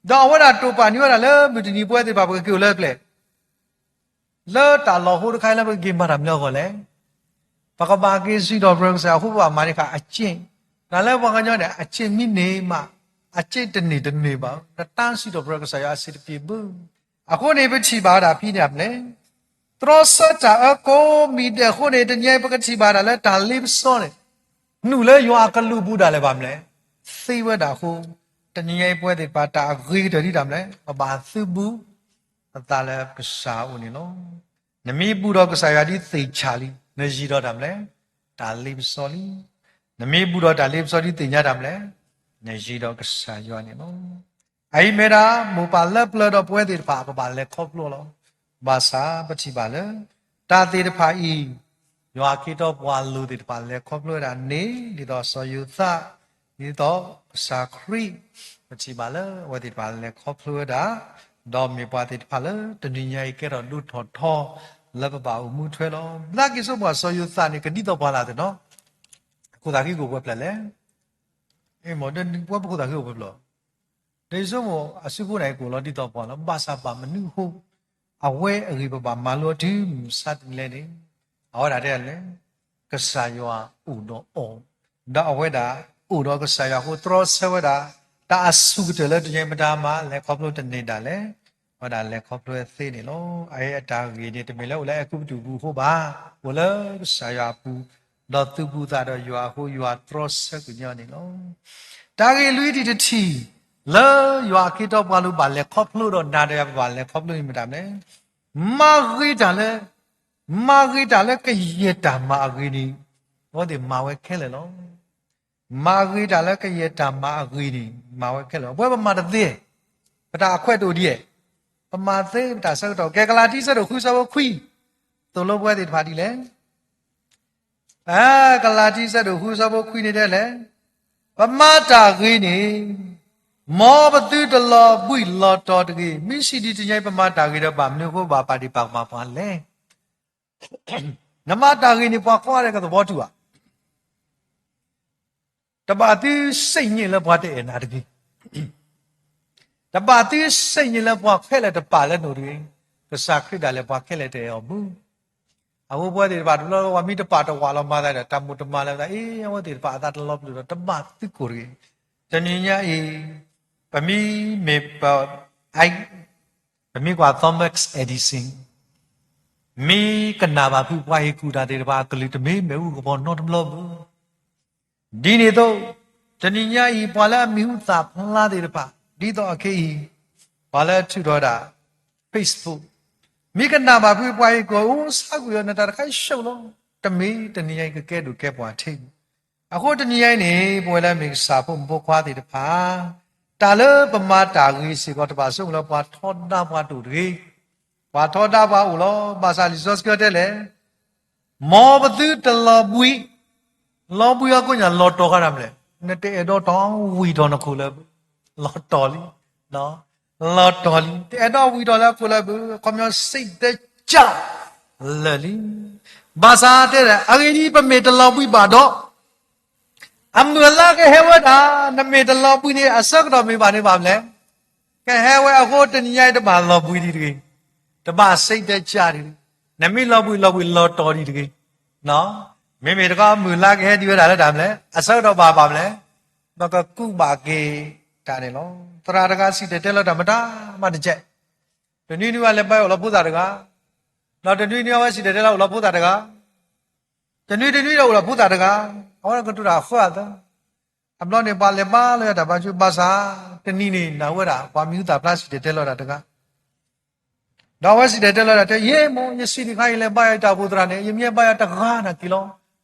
ဒီးအဝဲဒၣ်တိာ်ပာ်န့ၢ်ဝဲဒၣ်လၢမုၢ်တနံၤပဝဲသ့ၣ်တဖၣ် ပကက့ၤအိၣ်လၢပျဲၢ် လၢတၢ်လီၢ်ဟိတခါလၢပကက့ၤမၤတၢ်မနုၤအဂီၢ်လဲၣ်. ပကဘၣ်က့ၤစံးထီၣ်ပတြၢၤကစၢ်ယွၤအဃိ ပဘၣ်မၤန့ၢ်ဃာ်အစ့ၣ်, တၢ်လၢပှၤကညီန့ၣ် အစ့ၣ်မံန့ၢ်မး, အစ့ၣ်တန့ၢ်တန့ၢ်ဘၣ်, နတၢ်စံးထီၣ်ပတြၢၤကစၢ်ယွၤအစ့ၣ်တပ့ၤဘၣ်. အဃိန့ၣ် ပထံၣ်ဘၣ်ဝဲဒၣ်ဖဲန့ၣ်မနုၤလဲၣ်, တြီဆၢတၢ်အၢကိးမံၤဒဲးအဃိန့ၣ် တနံၤအံၤပကထံၣ်ဘၣ်ဒၣ်လၢတၢ်လ့ပစီန့ၣ် နုာ်လၢယွၤအကလူးအပူၤဒၣ်လဲာ်ဘၣ်မနုၤလဲၣ်, သ့ဝဲဒၣ်အဃိ, တနံၤအံၤပဝဲသ့ၣ်တဖၣ်တၢ်အဂ့ၤကတၢၢ်ဒ်တၢ်မနုၤလဲၣ်, ပဘၣ်သုးဘူးပသးလၢကစၢ်အအိၣ်န့ၣ်လီၤ. နမ့ၢ်ဘူးဒီးကစၢ်ယွၤဒ်သ့ၣ်ဆၣ်လံ, နယံၤဒီးတၢ်မနုၤလဲၣ်, တၢ်လ့ပစီလံ. နမ့ၢ်ဘူးဒီးတၢ်လ့ပစီဒ်သ့ၣ်ညါတၢ်မနုၤလဲၣ်, နယံၤဒီးကစၢ်ယွၤန့ၣ်လီၤ. အအံၤမ့ၢ်ဒၣ် မိၢ်ပၢ်လၢပျၢၤဒီးပဝဲသ့ၣ်တဖၣ် ပဘၣ်လဲၤခီဖျိလီၤ. ဘၣ်ဆၣ်ပထံၣ်ဘၣ်လၢ တၢ်သ့ၣ်တဖၣ်အံၤ ယွၤအခ့အတီပှၤလိၤသ့ၣ်တဖၣ် လဲၤခီဖျိဝဲဒၣ်န့ၣ် ဒ်သိးစီၤယိၤသး, ဒ်သိးကစၢ်ခရံာ်, ပထံၣ်ဘၣ်လၢအဝဲသ့ၣ်တဖၣ်လဲၤခီဖျိဝဲဒၣ်, ဒီးမ့ၢ်ပှၤသ့ၣ်တဖၣ်လၢတနံၤညါအံၤကဲထီၣ်ဒိၣ်ထီၣ်ထီ လၢပဘၣ်အိၣ်မူထွဲလီၤ. ဘျါက့ၤဆိပှၤစီၤယိၤသးန့ၣ် ကဒ်သိးပှၤလၢ်သ့ၣ်နီၤ, ခိၣ်သးဃံကအိၣ်ပှဲၤဖျၢၣ်လဲၣ်. မ့ၢ်ပဝဲပခိၣ်သးဃံအိၣ်ပှဲၤဖျၢၣ်, ဒီးယဆိကမိၣ်အစုဖိန့ၣ် ကအိၣ်လီၤဒ်သိးပှၤလီၤ. ဘၣ်ဆၣ်ဘၣ်မနုၤအဃိ အဝဲအဂ့ၢ်ပဘၣ်မၤလိတုၤမုၢ်မဆါတနံၤလဲၣ်န့ၣ်, အဝဲဒၣ်တဲလဲၣ်, ကစၢ်ယွၤအိၣ်ဒီးအီၤ, ဒီးအဝဲဒၣ်အိၣ်ဒီးကစၢ်ယွၤအဃိ တြီဆၢဝဲဒၣ် တၢ်အဆူၣ်ကတၢၢ်လၢတနံၤညါအံၤမတၤမး လဲၤခီဖျိတန့ၢ်ဒၣ်လဲာ်, အဝဲဒၣ်လဲၤခီဖျိသ့န့ၣ်လီၤ. အအံၤအတၢ်ဂ့ၢ်န့ၣ် တမ့ၢ်လၢအိၣ်လၢအဲၤကူပတူးပူၤအဃိဘၣ်, အိၣ်လၢကစၢ်ယွၤအပူၤ, ဒီးသုးဘူးသးဒီးယွၤအဃိ ယွၤတြီဆၢကညီၤန့ၣ်လီၤ. တၢ်ဂ့ၢ်လွံၢ်ထံၣ်တထံၣ် လၢယွၤအခ့အတီပှၤလိၤဘၣ်လဲၤခီဖျိဒီးနၤဒီးယၤ ပဘၣ်လဲၤခီဖျိန့ၣ်မတၤမနုၤလဲၣ်, မၤဂ့ၤတၢ်လၢ မၤဂ့ၤတၢ်လၢကယဲၢ်တၢ်မၤအဂ့ၤန့ၣ် အဝဲသ့ၣ်မၤဝဲခဲလၢာ်လီၤ. မၤဂ့ၤတၢ်လၢကယဲၢ်တၢ်မၤအဂ့ၤန့ၣ် မၤဝဲခဲလၢာ်လီၤ. ပဝဲပမၤတသ့, ပတၢ်အခွဲးတအိၣ်ဒံးဧါ, ပမၤသ့ပတၢ်ဆၢကတီၢ်. ကဲကလၤတံ ဆၢဒိၣ်ဃု ဆၢဖိခွံ, သိၣ်လိပဝဲသ့ၣ်တဖၣ်ဒ်လဲၣ်. ကလၤတံ ဆၢဒိၣ်ဃု ဆၢဖိခွံန့ၣ်တဲလဲၣ်, ပမၤတၢ်ဂ့ၤန့ၣ် မ်ပသုတလီၤဘှံးလီၤတီၤတဂ့ၤ. မ့ၢ်စံးဒ်တနံၤညါအံၤ ပမၤတၢ်ဂ့ၤဒီး ဘၣ်မနုၤအဃိဘၣ်ပာ်ဒံးပာ်ကမၣ်ပှၤလဲၣ်. နမၤတၢ်ဂ့ၤန့ၣ် ပှၤကိးဂၤဒဲးကသဘောတူဧါ. တဘၣ်သုစံးန့ၣ်လၢပှၤတအဲၣ်နၤတဂ့ၤ. တဘၣ်သုစံးန့ၣ်လၢပှၤခဲလၢာ်တပာ်လၢနအိၣ်တဂ့ၤ. ကစၢ်ခရံာ်ဒၣ်လဲာ်ပှၤခဲလၢာ်တအဲၣ်အီၤဘၣ်. အဃိပဝဲသ့ၣ်တဖၣ်တဘျီ ပှၤမ့ၢ်တပာ်တဝးလီၤမၤသးဒီး တၢ်မိၣ်တမၤလၢၤသး အ့ အဝဲသ့ၣ်တဖၣ်အသးတလီၤပျံၤဒီး တဘၣ်သုကိၢ်တဂ့ၤ. တနံၤညါအံၤ ပမ့ၢ်မ့ၢ်ပ ပမ့ၢ်ကွၢ် Thomas Edison မ့ၢ်ကနၣ်ဘၣ်ဖုးပှၤဟ့ၣ်ကူၣ်တၢ်သ့ၣ်တဖၣ် အကလုၢ်တမ့ၢ်မ့ၣ်အူကပီၤနီတဘျီဘၣ်. ဒ်န့ၣ်အသိး တနံၤညါအံၤ ပှၤလၢအမံၤဟူသၣ်ဖျါသ့ၣ်တဖၣ် ဒ်သိးအခဲအံၤ ပှၤလၢအထုးထီၣ်ဝဲဒၣ် Facebook မ့ၢ်ကနၣ်ဘၣ်ဖုးပှၤဟ့ၣ်ကူၣ် အိၣ်ဆါကွံာ်အီၤ နတၢ်တခါဆှိၣ်လီၤ. တမ့ၢ်တနံၤညါအံၤ ကကဲဒိၣ်ကဲပှၤထဲ အဃိတနံၤညါအံၤန့ၣ် ပဝဲလၢမ့ၢ်ကစၢ်ဖိမုၣ်ဖိခွါသ့ၣ်တဖၣ် တၢ်လၢပမၤတၢ်ဂ့ၤစ့ၢ်ကီး တဘၣ်ဆိကမိၣ်လၢပှၤထီဒါပှၤတအိၣ်တဂ့ၤ. ပှၤထီဒါပှၤအိၣ်လီၤ. ဘၣ်ဆၣ်လံာ်စီဆှံတဲလဲၣ်, မ်ပသုတလီၤဘှံး, လီၤဘှံးအကိးညါလီၤတီၤဃာ်တၢ်မလဲၣ်, နတအဲၣ်ဒိးတီၤဝံၤတီၤနခိၣ်လၢဘု, လီၤတီၤလံ, လီၤတီၤလံ, တအဲၣ်ဒိးဝံၤတီၤလၢအခိၣ်လၢဘု, ခီပညီစိတ်ဓာတ်ကျလၢာ်လံ. ဘၣ်ဆၣ်တဲဒၣ် အဂ့ၢ်ဒ်အံၤ ပမ့ၢ်တလီၤဘှံးဘၣ်ဒီး အမုၢ်အလါကဟဲဝဲဒၣ်, နမ့ၢ်တလီၤဘှံးန့ၣ် အဆၢကတီၢ်မ့ၢ်ဘၣ်န့ၣ်ဘၣ်မလဲၣ်. ကဟဲဝဲအဃိတနံၤညါအံၤတဘၣ်လီၤဘှံးဒံးတဂ့ၤ, တဘၣ်စိတ်ဓာတ်ကျဒံးတဂ့ၤ, နမ့ၢ်လီၤဘှံးလီၤဘှံးလီၤတီၤဒံးတဂ့ၤ. မ့မ့ၢ်တခီမုၢ်လါကဟဲဒံးဝဲဒၣ်လၢတၢ်မလဲၣ်, အဆၢကတီၢ်ဘၣ်ဘၣ်မလဲၣ်, ပကကူးဘၣ်က့ၤတၢ်န့ၣ်လီၤ. သရၣ်တဂၤစံၣ်တဲၤတဲလီၤတၢ်မတၤမးတကဲး, တနွံနွံအလဲၤဘါယွၤအိၣ်လီၤဖိသၣ်တဂၤ, ဒီးတနွံနွံအဝဲစံၣ်တဲၤတဲလီၤအိၣ်လီၤဖိသၣ်တဂၤ တနွံတနွံဒီးအိၣ်လီၤဖိသၣ်တဂၤ, အဝဲကတိၤတၢ်ဃၢအသၢ, အဘျီန့ၣ် ပှၤလဲၤဘါလၢတၢ်ဘါဆူဘၣ်ဆၣ်, တနံၤန့ၣ် နၢ်ဟူဝဲဒၣ် ပှၤမံၤဟူသၣ်ဖျါစံၣ်တဲၤတဲလီၤတၢ်တဂၤ, ဒီးအဝဲစံၣ်တဲၤတဲလီၤတၢ်တဲ ယ့ၢ်မိၢ် ယစံးတခါအံၤ လဲၤဘါယွၤတၢ်အိၣ်ဖှိၣ်သရၣ်န့ၣ် ယမ့ၢ်ဘါယွၤတဂၤနာ်က့လီၤ,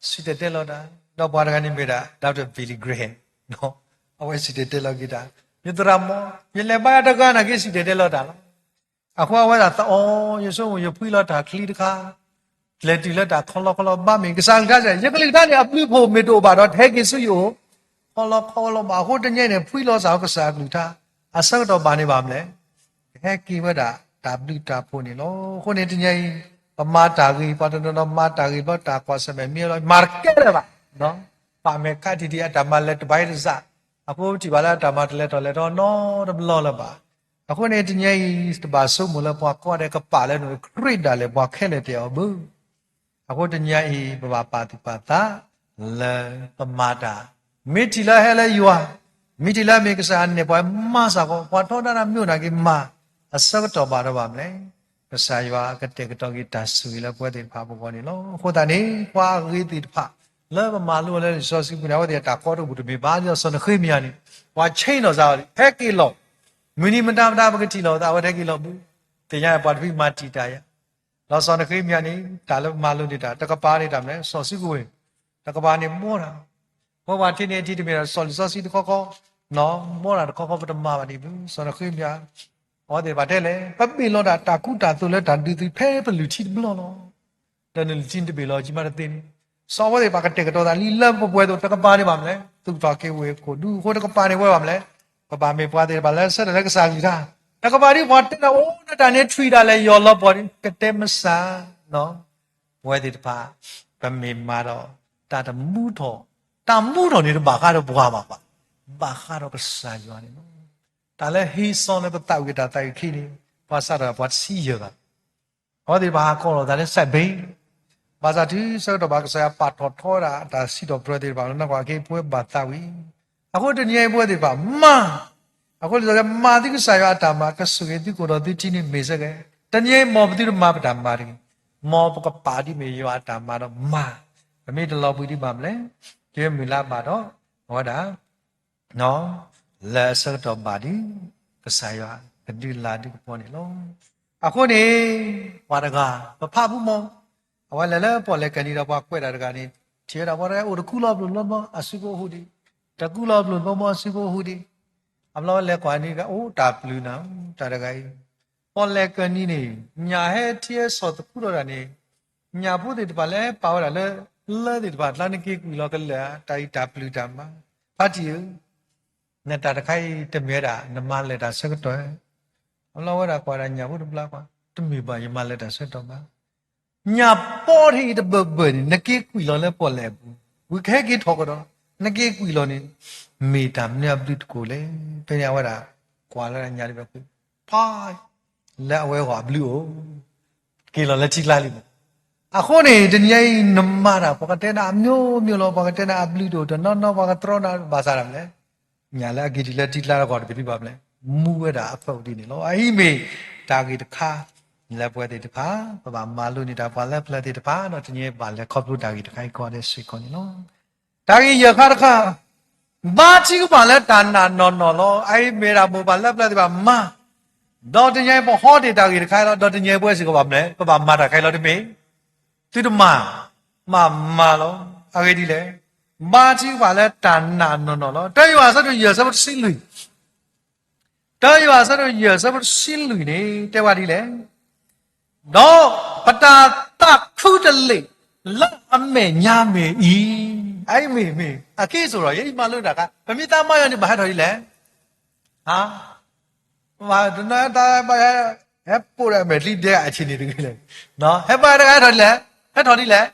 စံၣ်တဲၤတဲလီၤတၢ်, ဒီးပှၤတဂၤန့ၣ်မ့ၢ်ဒၣ် Doctor Billy Graham, အဝဲစံၣ်တဲၤတဲလီၤက့ၤတၢ်, ယသရၣ်မိၢ် ယလဲၤဘါယွၤတဂၤနာ်က့ စံၣ်တဲၤတဲလီၤတၢ်လီၤ. အဃိအဝဲဒၣ်သးအိၣ် ယဆိကမိၣ် ယဖှံလီၤတၢ်ချံတခါ, လဲၤတုၤလၢတၢ်ခီလီခီလီ ဘၣ်မ့ၢ်ကစၢ်အကလုၢ်ကထါစ့ၢ်, ယကလုၢ်ကထါန့ၣ် အဘျုးအဖှိၣ်မ့ၢ်တအိၣ်ဘၣ်ဒီး တဟဲက့ၤဆူယအိၣ်, ခီလီခီလီဘၣ်အဃိတနံၤအံၤန့ၣ် ဖှံလီၤစၢ်ကစၢ်အကလုၢ်ကထါ, အဆၢကတီၢ်ဘၣ်န့ၣ်ဘၣ်မလဲၣ်, ကဟဲက့ၤဝဲဒၣ်တၢ်ဘျုးတၢ်ဖှိၣ်န့ၣ်လီၤ. အဃိန့ၣ်တနံၤအံၤ ပမၤတၢ်ဂ့ၤ ပှၤတနီၤနီၤမၤတၢ်ဂ့ၤဘျီတၢ်ကွၢ်ဆၢၣ်မဲာ်မ့ၢ်လီၤ မၤတကဲလၢၤဘၣ်, ပာ်မဲာ်ခးထံၣ်ဒံးအတၢ်မၤလၢတဘၣ်တစး, အဃိပထံၣ်ဘၣ်လၢအတၢ်မၤတလဲၤထီၣ်လဲၤထီနီတဘျီလၢၤဘၣ်. အဃိန့ၣ်တနံၤအံၤ တဘၣ်ဆိကမိၣ်လၢပှၤကိးဂၤဒဲးကပာ်လၢနခရံာ်ဒၣ်လဲာ် ပှၤခဲလၢာ်တအဲၣ်အီၤဘၣ်. အဃိတနံၤအံၤ ပဘၣ်ပာ်သူၣ်ပာ်သး လၢပမၤတၢ်, မ့ၢ်ထံၣ်လၢဟဲလၢယွၤ, မ့ၢ်ထံၣ်လၢအမ့ၢ်ကစၢ်အနဲၣ်ပှၤမၤစ့ၢ်ကီး, ပှၤထီဒါတၢ်မ့ၢ်အိၣ်နာ်က့မၤ, အဆၢကတီၢ်ဘၣ်ဒီးဘၣ်မလဲၣ်, ကစၢ်ယွၤကတဲာ်ကတီၤက့ၤတၢ်ဆိၣ်ဂ့ၤလၢပဝဲသ့ၣ်တဖၣ်အပူၤဃီန့ၣ်လီၤ. အဃိသတးန့ၣ် ပှၤအဂ့ၤသ့ၣ်တဖၣ် လၢပမၤလိအီၤလၢလံာ်စီဆှံပူၤန့ၣ် အဝဲသ့ၣ်အတၢ်ကီတအိၣ်ဘူးတမ့ၢ်ဘၣ်, ဒ်သိးစီၤနဃ့မယၤန့ၣ် ပှၤဆ့ၣ်နီၤစ့ၢ်ကီး ဟဲက့ၤလီၤ, မုၢ်နံၤမတၤမတၤပကထံၣ်လိာ်သး အဝဲတဟဲက့ၤလီၤဘၣ်, သ့ၣ်ညါပှၤတဖုမၤတံာ်တာ်ယၤ ဒီးစီၤနဃ့မယၤန့ၣ် တၢ်လၢပမၤလိန့ၢ်တၢ် တကပၤန့ၣ်တၢ်မနုၤလဲၣ်, စီၤစုကဝဲၤ, တကပၤန့ၣ်ဘီတၢ်, ပဝဲပှၤထံၣ်န့ၢ်အထံတမ့ၢ်ဒီး စီၤလံာ်စီဆှံတခီခီ, ဘီတၢ်တခီခီ ပတမၤဘၣ်ဒံးဘၣ်, စီၤနဃ့မယၤ, အဝဲသ့ၣ်တဖၣ်တဲလဲၣ်, ပဘ့ၣ်လီၤတၢ်တၢ်ခူတၢ်သိးလၢတၢ်ဒုးသုဖဲပလုၢ်ထံတဘျီလီၤ. ဒီးနလုၢ်ထံတဘ့ၣ်လီၤ ကမၤတသ့န့ၣ်, စီၤဝဲသ့ၣ်တဖၣ်ကတဲာ်ကတီၤသးလံလၢပပှဲၤသိး တကပၤန့ၣ်ဘၣ်မနုၤလဲၣ်, သူၣ်ထီၣ်က့ၤဝဲခိၣ်ဒူအဃိ တကပၤန့ၣ်ဝဲဘၣ်မနုၤလဲၣ်, ပဘၣ်မ့ၢ်ပှၤသ့ၣ်တဖၣ်လၢဆၢထၢၣ်လၢကစၢ်အကလုၢ်ကထါ, တကပၤဒ်ပှၤတဲဒၣ်အိၣ်လၢတၢ်န့ၣ်ထွံၣ်ဒၣ်လဲာ်ယီၢ်လီၤပှီၢ်ဒ် ကတဲမစၢ် ပဝဲသ့ၣ်တဖၣ် ပမ့ၢ်မၤဒီး တၢ်တမူထီၣ်, တၢ်မူထီၣ်န့ၣ်တဘၣ်ဃးဒီးပှၤဘၣ်ဘၣ်, ဘၣ်ဃးဒီးကစၢ်ယွၤန့ၣ်လီၤ. တၢ်လၢဟ့ၣ်စီၤလၢပသးဝံၣ်အတၢ်သးဝံၣ်ခံန့ၣ် ပှၤစးထီၣ်ပှၤတဆံယဲၢ်ဂၤ, အဝဲသ့ၣ်တဖၣ်ဟးကီးလိာ်သးလၢ စဲးဘ့ၣ်, ဘၣ်ဆၣ်တုၤဆၢကတီၢ်ဘၣ်ကစၢ်ယွၤပာ်ထီၣ်ထီဝဲဒၣ်အတၢ်စံးထီၣ်ပတြၢၤသ့ၣ်တဖၣ်လၢနီၢ်ကီၢ်အခ့အပှၤဘၣ်သးဝံၣ်, အဃိတနံၤအံၤပဝဲသ့ၣ်တဖၣ်မၤ အဃိလံာ်စီဆှံတဲ မၤသုကစၢ်ယွၤအတၢ်မၤ ကဆိၣ်ဂ့ၤသုကိၣ်ဒီးသုထံန့ၣ်မ့ၢ်စ့ၢ်ကီး, တနံၤအံၤမ်ပသုတမၤပတၢ်မၤတဂ့ၤ, မ်ပကပာ်ဒ်မ့ၢ်ယွၤအတၢ်မၤဒီးမၤ, ပမ့ၢ်တလီၤဘှံးဒံးဘၣ်မနုၤလဲၣ်, တုၤမုၢ်လါဘၣ်ဒီး အဝဲဒၣ် လၢအဆၢကတီၢ်ဘၣ်ဒီး ကစၢ်ယွၤကဒုးလၤဒုးကပီၤန့ၣ်လီၤ. အဃိန့ၣ် ပှၤတဂၤ ပဖးဖုမီၤ, အဝဲလဲၤလၢပီၣ်လဲၣ်ကၢၤနံၤဒီးပှၤကွဲးတၢ်တဂၤန့ၣ်, ထံၣ်ဝဲဒၣ်ပှၤတဂၤအိၣ်တကူလီၤပျိာ်လီၤဘီအစုဖိအဟူးဒံး, တကူလီၤပျိာ်လီၤဘီအစုဖိအဟူးဒံး, အဘျီဝဲလဲၤကွၢ်န့ၣ် အိၣ်တၢ်ပျုၤနၤ တၢ်တဂၤအံၤ, ပီၣ်လဲၣ်ကၢၤနံၤန့ၣ် ညၣ်ဟဲထံဟဲဆီၣ်သခူထီၣ်တၢ်န့ၣ်, ညၣ်ဖိသ့ၣ်တဖၣ်လၢပာ်ဝဲဒၣ်လၢ လၢသ့ၣ်တဖၣ်ကျါ နက့ၤကွံာ်လီၤကလၢာ်ဧါ, တၢ်အံၤတၢ်ပျုၤတၢ်မၤ, ဖါတံၢ်ဧၢ, နတၢ်တခါအံၤတမ့ၢ်ဝဲဒၣ် နမၤလၢာ်တၢ်ဆၢကတီၢ်ဧါ. အဘျီဝဲဒၣ်ကွၢ်ဒၣ်ညၣ်ဖိတဘျါကွၢ်, တမ့ၢ်ဘၣ် ယမၤလၢာ်တၢ်ဆၢကတီၢ်ဘၣ်. ညၣ်ပီထံအံၤတဘၢၣ်ဘၢၣ်န့ၣ် နက့ၤကွံာ်လီၤလၢပီၣ်လဲၣ်အပူၤ, ဝံၤကဟဲက့ၤထီၣ်ကဒီး, နက့ၤကွံာ်လီၤန့ၣ် မ့ၢ်တၢ်မနုၤအဘျုးတကိးလဲၣ်. ဖဲန့ၣ်အဝဲဒၣ် ကွၢ်လၢညၣ်တဘ့ၣ်ကွံာ်, ဖး လၢအဝဲဂီၢ်အဘျုးအိၣ်, က့ၤလီၤလၢထံကျါလံမး. အဃိန့ၣ် တနံၤအံၤနမၤတၢ် ပှၤကတဲနၤအမျိုးမျိုးလီၤ, ပှၤကတဲနၤအဘျုးတအိၣ်တနီၤနီၤ, ပှၤကတြီနၤ ဘၣ်ဆၣ်ဒၣ်မနုၤလဲၣ်, ညၣ်လၢအက့ၤတုၤလၢထံကျါအဂီၢ်တဘ့ၣ်ဒံးဘၣ်မနုၤလဲၣ်, မူဝဲဒၣ်အဖၢၣ်အူဒ်န့ၣ်လီၤ. အအံၤမ့ၢ်တၢ်ဂ့ၢ်တခါ လၢပဝဲသ့ၣ်တဖၣ် ပဘၣ်မၤလိန့ၢ်တၢ် ပှၤလၢပျၢၤသ့ၣ်တဖၣ် ဒီးတနံၤအံၤဘၣ်လဲၤခီဖျိတၢ်ဂ့ၢ်တခါအံၤကိးဂၤဒဲးစ့ၢ်ကီးန့ၣ်လီၤ. တၢ်ဂ့ၢ်ယဲၢ်ခါတခါ, ဘါထုကဖၣ်လၢတၢ်နာ်နီၢ်နီၢ်လီၤ. အအံၤမ့ၢ်ဒၣ်မိၢ်ပၢ်လၢပျၢၤသ့ၣ်တဖၣ်မၤ, ဒီးတနံၤအံၤပဟီတ့ၢ်တၢ်ဂ့ၢ်တခါအံၤလီၤ. ဒီးတနံၤအံၤပဝဲစ့ၢ်ကီးဘၣ်မနုၤလဲၣ်, ပဘၣ်မၤတၢ်တခါအံၤလီၤတမ့ၢ်, သုတမၤ, မၤမၤလီၤ. အဂ့ၢ်ဒ်လဲၣ်, ဘါထုကဖၣ်လၢတၢ်နာ်နီၢ်နီၢ်လီၤ. တၢယွၤအဆၢဒိၣ်ယဲၢ်အဆၢဖိတဆံလွံၢ်, တၢယွၤအဆၢဒိၣ်ယဲၢ်အဆၢဖိတဆံလွံၢ်န့ၣ် တဲဝဲဒ်လဲၣ်, ဒီးပတၢ်သးခုတလ့ၢ် လၢအမဲာ်ညါမ့ၢ်အံၤ, အအံၤမ့ၢ်မ့ၢ် အခံစိၤဒီး ယဲအံၤမၤလိတၢ်ခါ ပမ့ၢ်သးမၤယွၤန့ၣ် ဘၣ်ဟဲထီၣ်ဒ်လဲၣ်, ဟါ, ဘၣ်တနၢ်တၢ်ဘၣ် ဟဲပိာ်ဒီးအမဲာ်ချံဒဲအဆံးန့ၣ်တဂ့ၤလဲၣ်, ဟဲဘၣ်တဂၤဟဲထီၣ်ဒ်လဲၣ်, ဟဲထီၣ်ဒ်လဲၣ်,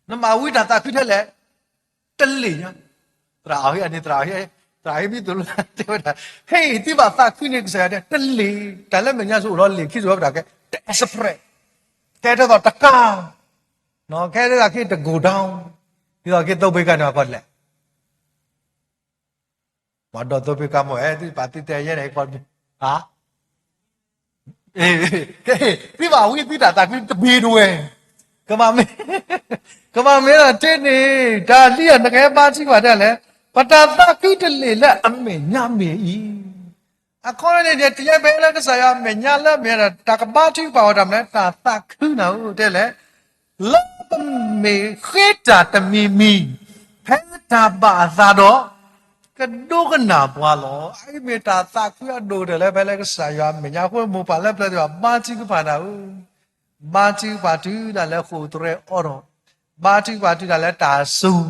နမၤဝံတၢ်သးခုထဲလဲၣ်, တလ့ၣ်ညါ, သရၣ်အဟ့ၣ်အန့ၣ် သရၣ်အဟ့ၣ်, သရၣ်ဟ့ၣ်မံသိးလၢတဲဝဲဒၣ်, ဟဲအံၤသုဘၣ်သးခုန့ၣ် ကစၢ်ယွၤတဲ တလ့ၣ်, တၢ်လၢမဲာ်ညါစိၤအိၣ်လီၤလ့ၣ်ခံစိၤဝဲပတၢ်ကဲ တအဲၣ်စဖရဲး, ကဲထဲသိးတကါ, ကဲထဲသိးက့ၤတကိၢ်ဒီ, ဒ်သိးက့ၤသိးဘ့ကါန့ၣ်အကီၢ်လဲၣ် ပှၤဒီးသိးဘ့ကါမ့ၢ်အဲၣ်သုပာ်သုတဲယဲန့ၣ်ကီၢ်, ဟါ, သုဘၣ်ဝံသုတၢ်သးခုတဘ့ၣ်ဒိဝဲ, ကမၤမ့ၢ်, ကမၤမ့ၢ်လီၤတ့ၢ်န့ၣ် တၢ်လံၣ်အနကဟဲဘါထုကဖၣ်ဒ်လဲၣ်, ပတၢ်သးခုတလ့ၣ်လၢအမဲာ်ညါမ့ၢ်အံၤ, အခီန့ၣ် တယဲၢ်ဖဲလၢကစၢ်ယွၤအမဲာ်ညါလၢအမဲာ်ဒီး တၢ်ကဘါထုကဖၣ်အီၤတၢ်မနုၤလဲၣ်, တၢ်သးခုနၤဧၢတဲလဲၣ်, လၢပမ့ၢ်ဃ့တၢ်တမံၤမံၤ ဖဲတၢ်ဘၣ်အသးဒီး ကဒိကနၣ်ပှၤလီၤ. အအံၤမ့ၢ်တၢ်သးခုအဒိၣ်ကတၢၢ်လၢ ဖဲလၢကစၢ်ယွၤအမဲာ်ညါအဃိ မိၢ်ပၢ်လၢပျၢၤသ့ၣ်တဖၣ် ဘါထုကဖၣ်နၤဧၢ, ဘါထုကဖၣ်တုၤဒၣ်လဲာ်ဃိာ်သရဲအီထီၣ်, ဘါထုကဖၣ်တုၤဒၣ်လဲာ်တၢ်စူၤ,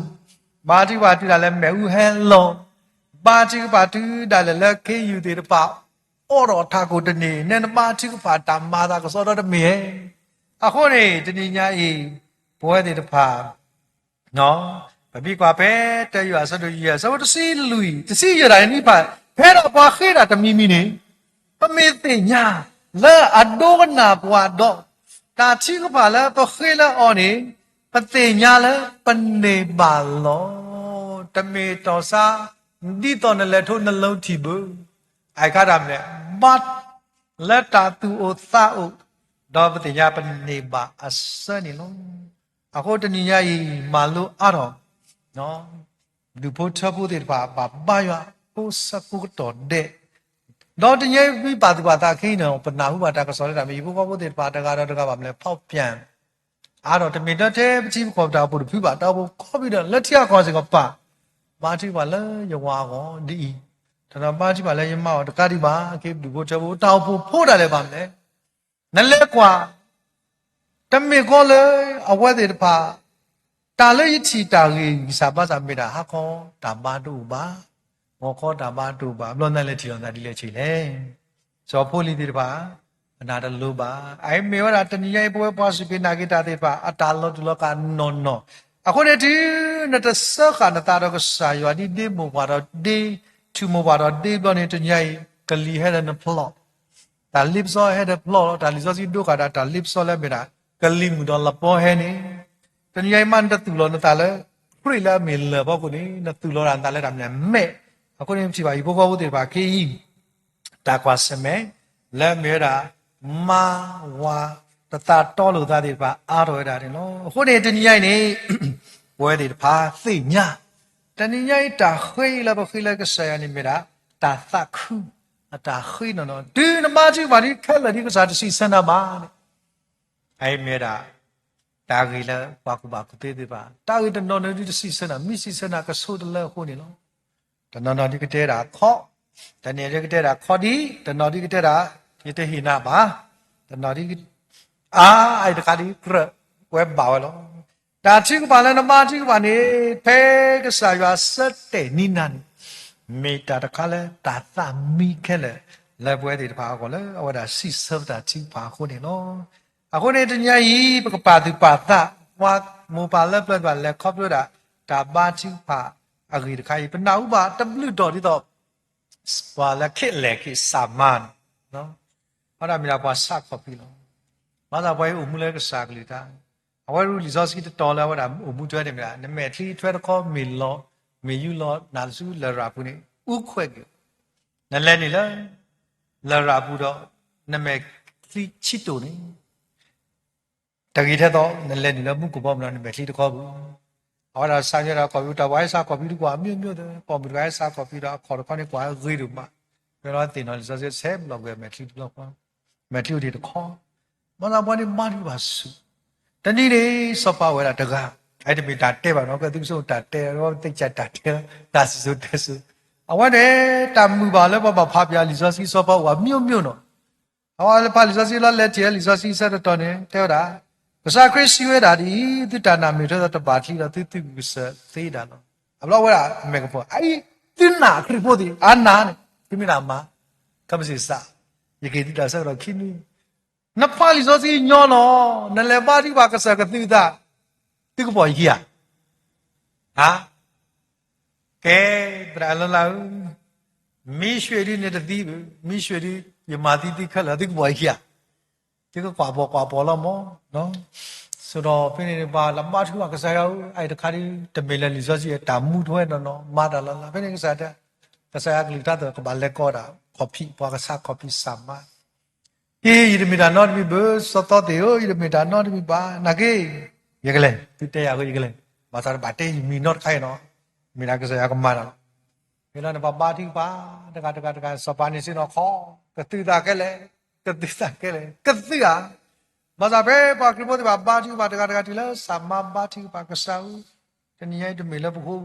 ဘါထုကဖၣ်တုၤဒၣ်လဲာ်မဲာ်အူဟဲလီၤ, ဘါထုကဖၣ်တုၤဒၣ်လဲာ်လၢခ့ယုၢ်သ့ၣ်တဖၣ် အိးထီၣ်ထးခိၣ်တန့ၢ် နဲနဘါထုကဖၣ်တၢ်မၤသးကစီဒီတမ့ၢ်ဧါ. အဃိန့ၣ် တနံၤညါအံၤ ပဝဲသ့ၣ်တဖၣ် ပမ့ၢ်ကွၢ်ဖဲ တၢယိၤဟၣ်အဆၢဒိၣ်ယဲၢ် အဆၢဖိတဆံလွံၢ် တဆံယဲၢ်တၢ်အံၤန့ၣ်ဖၣ် ဖဲဒၣ်ပှၤဃ့တၢ်တမံၤမံၤန့ၣ် ပမ့ၢ်သ့ၣ်ညါလၢအဒိကနၣ်ပှၤဒီး တၢ်ထုကဖၣ်လၢပဃ့လၢအီၤန့ၣ် ပသ့ၣ်ညါလၢပန့ၢ်ဘၣ်လီၤ. တမ့ၢ်တီၢ်ဆါ ဒ်သိးနလဲၤထိနလီထံၣ်ဘၣ်. အအံၤခါတၢ်မနုၤလဲၣ်, ဘါ လၢတၢ်သူၣ်အိၣ်သးအိၣ် ဒီးပသ့ၣ်ညါပန့ၢ်ဘၣ်အဆၢန့ၣ်လီၤ. အဃိတနံၤညါအံၤ မၤလိအါထီၣ် ဒူၣ်ဖိထၢဖိသ့ၣ်တဖၣ် ဘၣ်ဘါယွၤဖိဆၢကိးကတီၢ်ဒဲး, ဒီးတနံၤညါအံၤပဘါထုကဖၣ်သးခုန့ၣ် ပနၢ်ဟူဘၣ်တၢ်ကစီၣ်လၢတၢ်မ့ၢ်ဟံၣ်ဖိဃီဖိသ့ၣ်တဖၣ် တဂၤဒီးတဂၤဘၣ်မနုၤလဲၣ် ဖီၣ်ပၠၣ် အါထီၣ်တမ့ၢ်ဒီးထဲပထံပကီၢ်ပတၢ်အိၣ်ဖှိၣ်တဖုဘၣ် တၢ်အိၣ်ဖှိၣ်ကိးဘ့ၣ်ဒီး လၢထံအကီၢ်စ့ၢ်ကီးပၢ် ဘါထုကဖၣ်လၢယဝၤအဂီၢ်ဒ်အံၤ, တနီၤဘါထုကဖၣ်လၢယမါအဂီၢ်တကးဒံးဘၣ် က့ၤဒူၣ်ဖိထၢဖိ တၢ်အိၣ်ဖှိၣ်ဖိဒၣ်လဲာ်ဘၣ်မနုၤလဲၣ် နလဲၤကွၢ် တမ့ၢ်ကီလၢအဝဲသ့ၣ်တဖၣ် တၢ်လၢယထံၣ်တၢ်ဂ့ၢ်ဂံၢ်စၢ်ဘါစၢ်မ့ၢ်ဒၣ် ဟါခီတၢ်ဘါတအိၣ်ဘၣ်, ဂီၤခီတၢ်ဘါတအိၣ်ဘၣ်, ဘျီနလဲၤထံၣ်လိာ်သးဒ်လဲၣ်ဆ့လဲၣ်. စီၤဖိလံၤသ့ၣ်တဖၣ် အနၢ်တလိၤဘၣ်. အအံၤမ့ၢ်ဝဲဒၣ်တနံၤညါအံၤ ပဝဲပှၤစူၢ်က့ၤနာ်က့ၤတၢ်သ့ၣ်တဖၣ် အတၢ်လီၤတူာ်လီၤကာ်နီၢ်နီၢ်. အဃိန့ၣ်တုၤ နတစၢဃာ်နသးဒီးကစၢ်ယွၤဒ်ဒ့မိၢ်ပှၢ်ဒီးဒ့ထူၣ်မိၢ်ပှၢ်ဒီးဒ့ဘျီန့ၣ် တနံၤညါအံၤ ကလံၤဟဲဒီးနဖျိး တၢ်လ့ပစီဟဲဒီးဖျိးလီၤ. တၢ်လံာ်စီဆှံဒိဃာ်ဒီးတၢ်လ့ပစီလၢမ့ၢ်ဒၣ် ကလံၤမုၢ်ဒီးလပီဟဲန့ၣ်, တနံၤညါအံၤမး နတသူၣ်လီၤနသးလၢ ခရံာ်လၢအမ့ၢ်လၢၢ်ဖီခိၣ်န့ၣ် နသူၣ်လီၤဒၣ်နသးလၢတၢ်မနုၤလဲၣ် မဲာ်. အဃိန့ၣ် ပထံၣ်ဘၣ်ဟံၣ်ဖိဃီဖိသ့ၣ်တဖၣ်ခဲအံၤ တၢ်ကွၢ်ဆၢၣ်မဲာ် လၢအမ့ၢ်ဝဲဒၣ် မါဝၤတသးတီလိာ်သးသ့ၣ်တဖၣ် အါထီၣ်ဝဲဒၣ်န့ၣ်လီၤ. အဃိန့ၣ် တနံၤညါအံၤန့ၣ် ပဝဲသ့ၣ်တဖၣ်သ့ၣ်ညါ တနံၤညါအံၤ တၢ်ဃ့လၢပဃ့လၢကစၢ်ယွၤန့ၣ်မ့ၢ်ဒၣ် တၢ်သးခု အတၢ်ဃ့နီၢ်နီၢ် တုၤနဘါထုကဖၣ်ဒ်ခဲလၢာ်ဒ်ကစၢ်တစံးဆၢနၤဘၣ်န့ၣ် အအံၤမ့ၢ်ဝဲဒၣ် တၢ်ဂ့ၢ်လၢပှၤကူၣ်ဘၣ်ကူၣ်သ့သ့ၣ်တဖၣ် တၢ်ဂ့ၢ်တနီၤနီၤဒ်တစံးဆၢနၤ မ့ၢ်စံးဆၢနၤကဆိတလၢအဃိန့ၣ်လီၤ. တနီၤနီၤဒ်ကတဲဒၣ်ခီ, တနီၤဒ်ကတဲဒၣ်ခီဒ်, တနီၤဒ်ကတဲဒၣ် ယတဟ့ၣ်နၤဘၣ်, တနီၤဒ် အါ အအံၤတခါဒ်ကြၢးဝဲဘၣ်ဝဲလီၤ. တၢ်ထုကဖၣ်လၢနဘါထုကဖၣ်န့ၣ် ဖဲကစၢ်ယွၤဆၢတဲာ်န့ၢ်နၤန့ၣ် မ့ၢ်တၢ်တခါလၢတၢ်သးမံခဲလၢာ် လၢပဝဲသ့ၣ်တဖၣ်အဂီၢ်လၢအဝဲဒၣ်စံးဆၢပတၢ်ထုကဖၣ်အဃိန့ၣ်လီၤ. အဃိန့ၣ်တနံၤညါအံၤ ပကပာ်သူၣ်ပာ်သး ပှၤမိၢ်ပၢ်လၢပျၢၤတဖၣ်လဲၤခီဖျိဒၣ် တၢ်ဘါထုကဖၣ်အဂ့ၢ်တခါအံၤ ပနၢ်ဟူဘၣ်တဘျုးတီၢ်ဒ်သိး ပှၤလၢခဲလၢာ်က့ၤစၢ်မၤန့ၣ် အဝဲဒၣ်မ့ၢ်ဒၣ်ပှၤဆါခီၣ်ဖံးလီၤ. ဘၣ်ဆၣ်ပှၤအံၤအိၣ်မူလၢကစၢ်ကလုၢ်တၢ်, အဝဲဒၣ်လံာ်စီဆှံတတီၤလၢအဝဲဒၣ်အိၣ်မူထွဲန့ၣ်မ့ၢ်ဒၣ် နမဲာ်ချံထွဲတခီမ့ၢ်လီၤ, မ့ၢ်ယူလီၤနၤတစုလရာ်ပူၤန့ၣ် အူခွဲးက့ၤ, နလဲၤနုာ်လၢ လရာ်ပူၤဒီး နမဲာ်ချံဆံးတိၢ်န့ၣ် တဂ့ၤထဲသိး နလဲၤနုာ်လၢမူခိၣ်ဘီမုၢ်ဒီးနမဲာ်ချံတခီပူၤ, အဝဲဒၣ်ဆါညီဒၣ်ခီၣ်ဖံး တၢ်ပှၤဟဲဆါခီၣ်ဖံးတကွၢ် အမျိုးမျိုး ပိာ်မုၣ်တဂၤဟဲဆါခီၣ်ဖံးဒီးအခီၣ်တခီန့ၣ်ကွၢ်ဂ့ၤဒိၣ်မး, မ့ၢ်လီၤသ့ၣ်နီၣ်လံာ်စီဆှံဆဲးဘျီၣ်ကွံာ်အမဲာ်ချံတဘျီဃီ, မဲာ်ချံအိၣ်ဒံးတခီ, မ့ၢ်သးပှၤန့ၣ်ဘါထုကဖၣ်ဆူၣ်, တနံၤန့ၣ် စီၤပၤအိၣ်ဝဲဒၣ်တဂၤ, အအံၤတမ့ၢ်တၢ်တဲဘၣ်နီၣ် ကဲသုကဆိကမိၣ်တၢ်တဲ သ့ၣ်ကစၢ်တၢ်တဲလီၤ တၢ်စံၣ်စိၤတဲစိၤ, အဝဲန့ၣ် တၢ်မုာ်ဘၣ်လၢပှၤဘၣ်ဖးပၠးလံာ်စီဆှံ စီၤပၤအိၣ်အမျိုးမျိုးနီၣ်, အဝဲဖးလံာ်စီဆှံလီၤ လဲၤထံၣ်လံာ်စီဆှံအဆၢတတီၤန့ၣ် တဲဝဲဒၣ်, ကစၢ်ခရံာ်စံးဝဲဒၣ်ဒ်အံၤ, သုတၢ်နာ်မ့ၢ်ထွဲဒီးတဘၣ်ချံဒီး သုသုးကွံၢ်ကစၢၢ်သ့ဒၣ်လီၤ. အဘျီဝဲဒၣ်အမဲာ်ကပီၤ အအံၤ သုနာ်ခရံာ်ဖိသ့ၣ် အါနာ်န့ၣ် သုမ့ၢ်ဒၣ်မၤ ကမစ့ၣ်စး, ယကဟ့ၣ်သုတၢ်ဆၢကတီၢ်ခံနွံ, နဖးလံာ်စီဆှံညီလီၤ, နလဲၤဘါထုကဖၣ်ကစၢ်ကသုၣ်သး, သုကပိာ်ယခံဧါ. ဧါ, ကဲ, သရၣ်လၢ်လၢ်ဧၢ, မ့ၢ်ရွှ့ၣ်ဒုးန့ၣ်တသံဘၣ်, မ့ၢ်ရွှ့ၣ်ဒုး ယမၤသံသုခဲလၢာ် သုကပိာ်ယခံဧါ. သုကကွၢ်ပိာ်ကွၢ်ပိာ်လီၤမး. ဆိဒီးဖဲန့ၣ်ဘၣ် လၢဘါထုကဖၣ်ကစၢ်ယွၤဧၢ, အအံၤတခါဒုး တမ့ၢ်လၢလံာ်စီဆှံအတၢ်မူထွဲနီၢ်နီၢ် မၤတၢ်လၢ်လၢ်, ဖဲန့ၣ်ကစၢ်တဲ, ကစၢ်ယွၤကလုၢ်ကထါသ့ၣ် ကဘၣ်လဲၤကိးဒၣ် ခီၣ်ဖံး ပှၤကဆါခီၣ်ဖံးစၢ်မါ က့, ယတမ့ၢ်တၢ်နီတမံၤဘၣ်, စီၤသီသ့ၣ်ဧၢ, ယတမ့ၢ်တၢ်နီတမံၤဘၣ်, နာ်က့, ယကလဲၤ, သုတဲယၤအဃိယကလဲၤ, ဘၣ်ဆၣ်တဘၣ်တဲယမံၤနီတခါအံၤနီၤ, မ့ၢ်ဒၣ်ကစၢ်ယွၤကမၤတၢ်လီၤ. မ့ၢ်လၢနဘၣ်ဘါထုကဖၣ်, တဂၤတဂၤတဂၤ စီၤပၤန့ၣ်စ့ၢ်နီၤခီ, ကသုၣ်သးခဲလၢာ်, ကသုၣ်သးခဲလၢာ်, ကသုၣ်ဧါ. ဘၣ်ဆၣ်ဖဲပှၤခရံာ်ဖိသ့ၣ်တဖၣ်ဘါထုကဖၣ် တဂၤတဂၤတုၤလၢစၢ်မါဘါထုကဖၣ်ကစၢ်ဧၢ, တနံၤညါအံၤတမ့ၢ်လၢပဃိ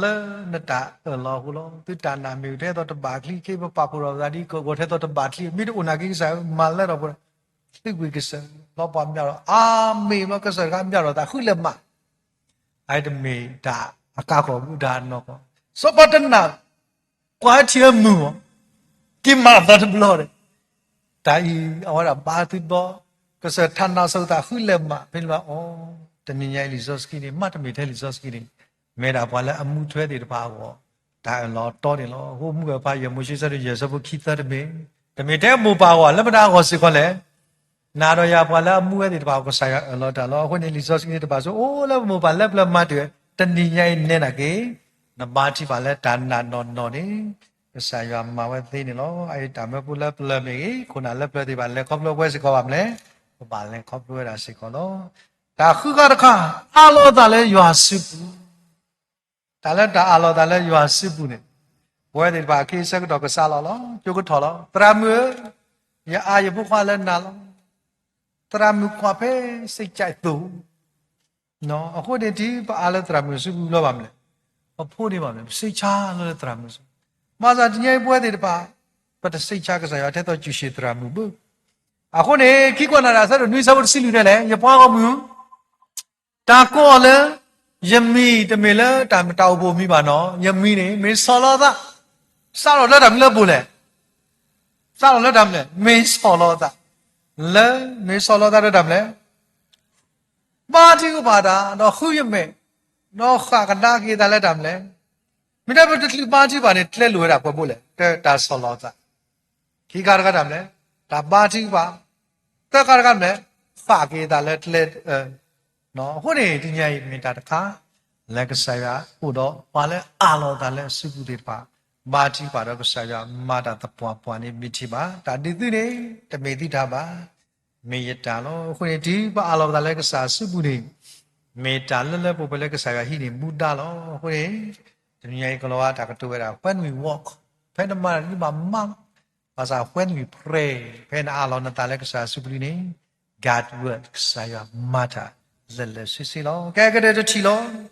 လၢနတၢ်အၢၣ်လီၤအဃိလီၤ. သုတၢ်နာ်မ့ၢ်ထဲသိးတဘၣ်ချံ ခဲအံၤပပာ်ဖှိၣ်ထီၣ်ပသးဒ်အံၤ ကဂီၤထဲသိးတဘၣ်ချံ မ့ၢ်တအိၣ်နာ်က့ကစၢ်ဧၢ, မၤလၢထီၣ်ပှဲၤ, သုးကွံာ်ကစၢ်, လီၤပှၤမၠးထီၣ်, အၤမ့ၣ်, ဘျီကစၢ်တခါမၠးထီၣ်သးဃုလဲၤမး, အအံၤတမ့ၢ်တၢ်အကါကီၢ်ပူၤ တၢ်အနီၢ်ကီၢ်, စီၤပၤတနာ် ကွၢ်ထံၣ်အမုာ်အီၤ, က့ၤမၤအသးတဘျီဒီး, တၢ်အံၤအဝဲဒၣ်ဘါထုကဖၣ်, ကစၢ်ထးနးစိၤသးဃုလဲၤမး ဖဲန့ၣ်လီၤ. အိ, တနံၤညါအံၤလံာ်စီဆှံန့ၣ် မ့တမ့ၢ်ထဲလံာ်စီဆှံန့ၣ်, မ့ၢ်ဒၣ်ပှၤလၢအမူထွဲသ့ၣ်တဖၣ်အဂီၢ် တၢ်အၢၣ်လီၤအီလီၤန့ၣ်လီၤ. အဃိမုၢ်ဂၢၢ်ဖးယဲၢ် မိၤၡ့ ဆၢဒိၣ်ယဲၢ် ဆၢဖိခံသၢတမ့ၢ်, တမ့ၢ်ထဲမိၢ်ပၢ်အဂီၢ် လၢမတၤအဂီၢ်စ့ၢ်ကီးလဲၣ်. နၤဒီးယၤပှၤလၢအမူဝဲသ့ၣ်တဖၣ် ကစၢ်ယွၤအၢၣ်လီၤတၢ်လီၤ. အဃိန့ၣ် လံာ်စီဆှံန့ၣ်တဘၣ်ဆိ အိၣ်လၢပမိၢ်ပၢ်လၢပျၢၤမၤတ့ၢ်ဝဲ, တနံၤညါအံၤနဲဒၣ်က့ၤ, နဘါထုကဖၣ်လၢတၢ်နာ်နီၢ်နီၢ်န့ၣ်, ကစၢ်ယွၤမၤဝဲသ့န့ၣ်လီၤ. အအံၤတၢ်မၢဖိလၢပျၢၤမ့ၢ်ဂ့ၤ, ခိၣ်နၢ်လၢပျၢၤသ့ၣ်တဖၣ် လဲၤခီဖျိပဝဲစ့ၢ်ကီးဘၣ်မလဲၣ်. ပဘၣ်လဲၤခီဖျိဝဲဒၣ်စ့ၢ်ကီးလီၤ. တၢ်ဃုခါတခါ, အးလီၤသးလၢယွၤစုပူၤ တၢ်လၢတၢ်အးလီၤသးလၢယွၤစုပူၤန့ၣ်, ပဝဲသ့ၣ်တဖၣ်အခ့အဆၢကတီၢ်ကစးလီၤလီၤ. ကၠိကထီၣ်လီၤ. သရၣ်မုၣ်ဧၢ, ယအးယဖိခွါလၢနၤလီၤ. သရၣ်မုၣ်ကွၢ်ဖဲစိတ်ကြိုက်သို့. အဃိန့ၣ် ဒ်ပအးလၢသရၣ်မုၣ်စုပူၤလီၤဘၣ်မလဲၣ်. ပဖိန့ၣ်ဘၣ်မလဲၣ်, ပစိတ်ချလီၤလၢသရၣ်မုၣ်စုပူၤ. ဘၣ်ဆၣ်တနံၤညါအံၤပဝဲသ့ၣ်တဖၣ်, ပတစိတ်ချကစၢ်ယွၤထဲသိး ကျူရှင်သရၣ်မုၣ်ဘၣ်. အဃိန့ၣ် ခံကွၢ်နၢ်ဒၣ် ဆၢဒိၣ်နွံ ဆၢဖိတဆံလွံၢ်တဲလဲၣ်, ယပှၤဂီၢ်မုၢ် တၢ်ကိးအီၤလၢ ယမံၤတမ့ၢ်လၢတၢ်မတၤအိၣ်ဖှိၣ်မံၤဘၣ်နီၤ, ယမံၤန့ၣ် မ့ၢ်ဆီၣ်လီၤသး, စးထီၣ်လၢတၢ်မနုၤလၢအပူၤလဲၣ်. စးထီၣ်လၢတၢ်မနုၤလဲၣ်, မ့ၢ်ဆီၣ်လီၤသး, လၢမ့ၢ်ဆီၣ်လီၤသးလၢတၢ်မနုၤလဲၣ်, ဘါထုကဖၣ်တၢ် ဒီးဃုယမဲာ်, ဒီးဃၣ်ကဒါက့ၤသးလၢတၢ်မနုၤလဲၣ်. မ့ၢ်တဲပတချုးဘါထုကဖၣ်န့ၣ် ကျဲလိာ်ဝဲဒၣ်ပှဲၤဘိလဲၣ်, တၢ်ဆီၣ်လီၤသး ခံခါတခါတၢ်မနုၤလဲၣ်, တၢ်ဘါထုကဖၣ်, သၢခါတခါမနုၤလဲၣ်, ဃၣ်က့ၤသးလၢကျဲ, အဃိန့ၣ် တနံၤအံၤမ့ၢ်တၢ်တခါ လၢကစၢ်ယွၤအိၣ်ဒီးပှၤလၢအးလီၤသးလၢအစုပူၤသ့ၣ်တဖၣ်, ဘါထုကဖၣ်ဒီးကစၢ်ယွၤမၤတၢ်သပှၢ်ပှၢ်န့ၣ် မ့ၢ်ထံၣ်ဘၣ်, တၢ်ဒုးသုန့ၣ် တမ့ၢ်သုတၢ်ဘၣ် မ့ၢ်ယတၢ်လီၤ. အဃိန့ၣ် တုၤပအးလီၤပသးလၢကစၢ်အစုပူၤန့ၣ်, မ့ၢ်တၢ်လၢလၢပှဲၤပှဲၤလၢကစၢ်ယွၤဟံးန့ၢ်မူဒါလီၤ. အဃိန့ၣ် တနံၤညါအံၤကလီၤဝါတၢ်ကတိၤဝဲဒၣ် when we walk, ဖဲနမၤတၢ်န့ၣ်ဘၣ်မး, ဘၣ်ဆၣ် when we pray, ဖဲနအးလီၤနသးလၢကစၢ်အစုပူၤန့ၣ်, God will, ကစၢ်ယွၤမၤတၢ်လၢာ်လၢာ်ဆ့ဆ့လီၤ. ကဲ ကတၢၢ်တထံၣ်လီၤ.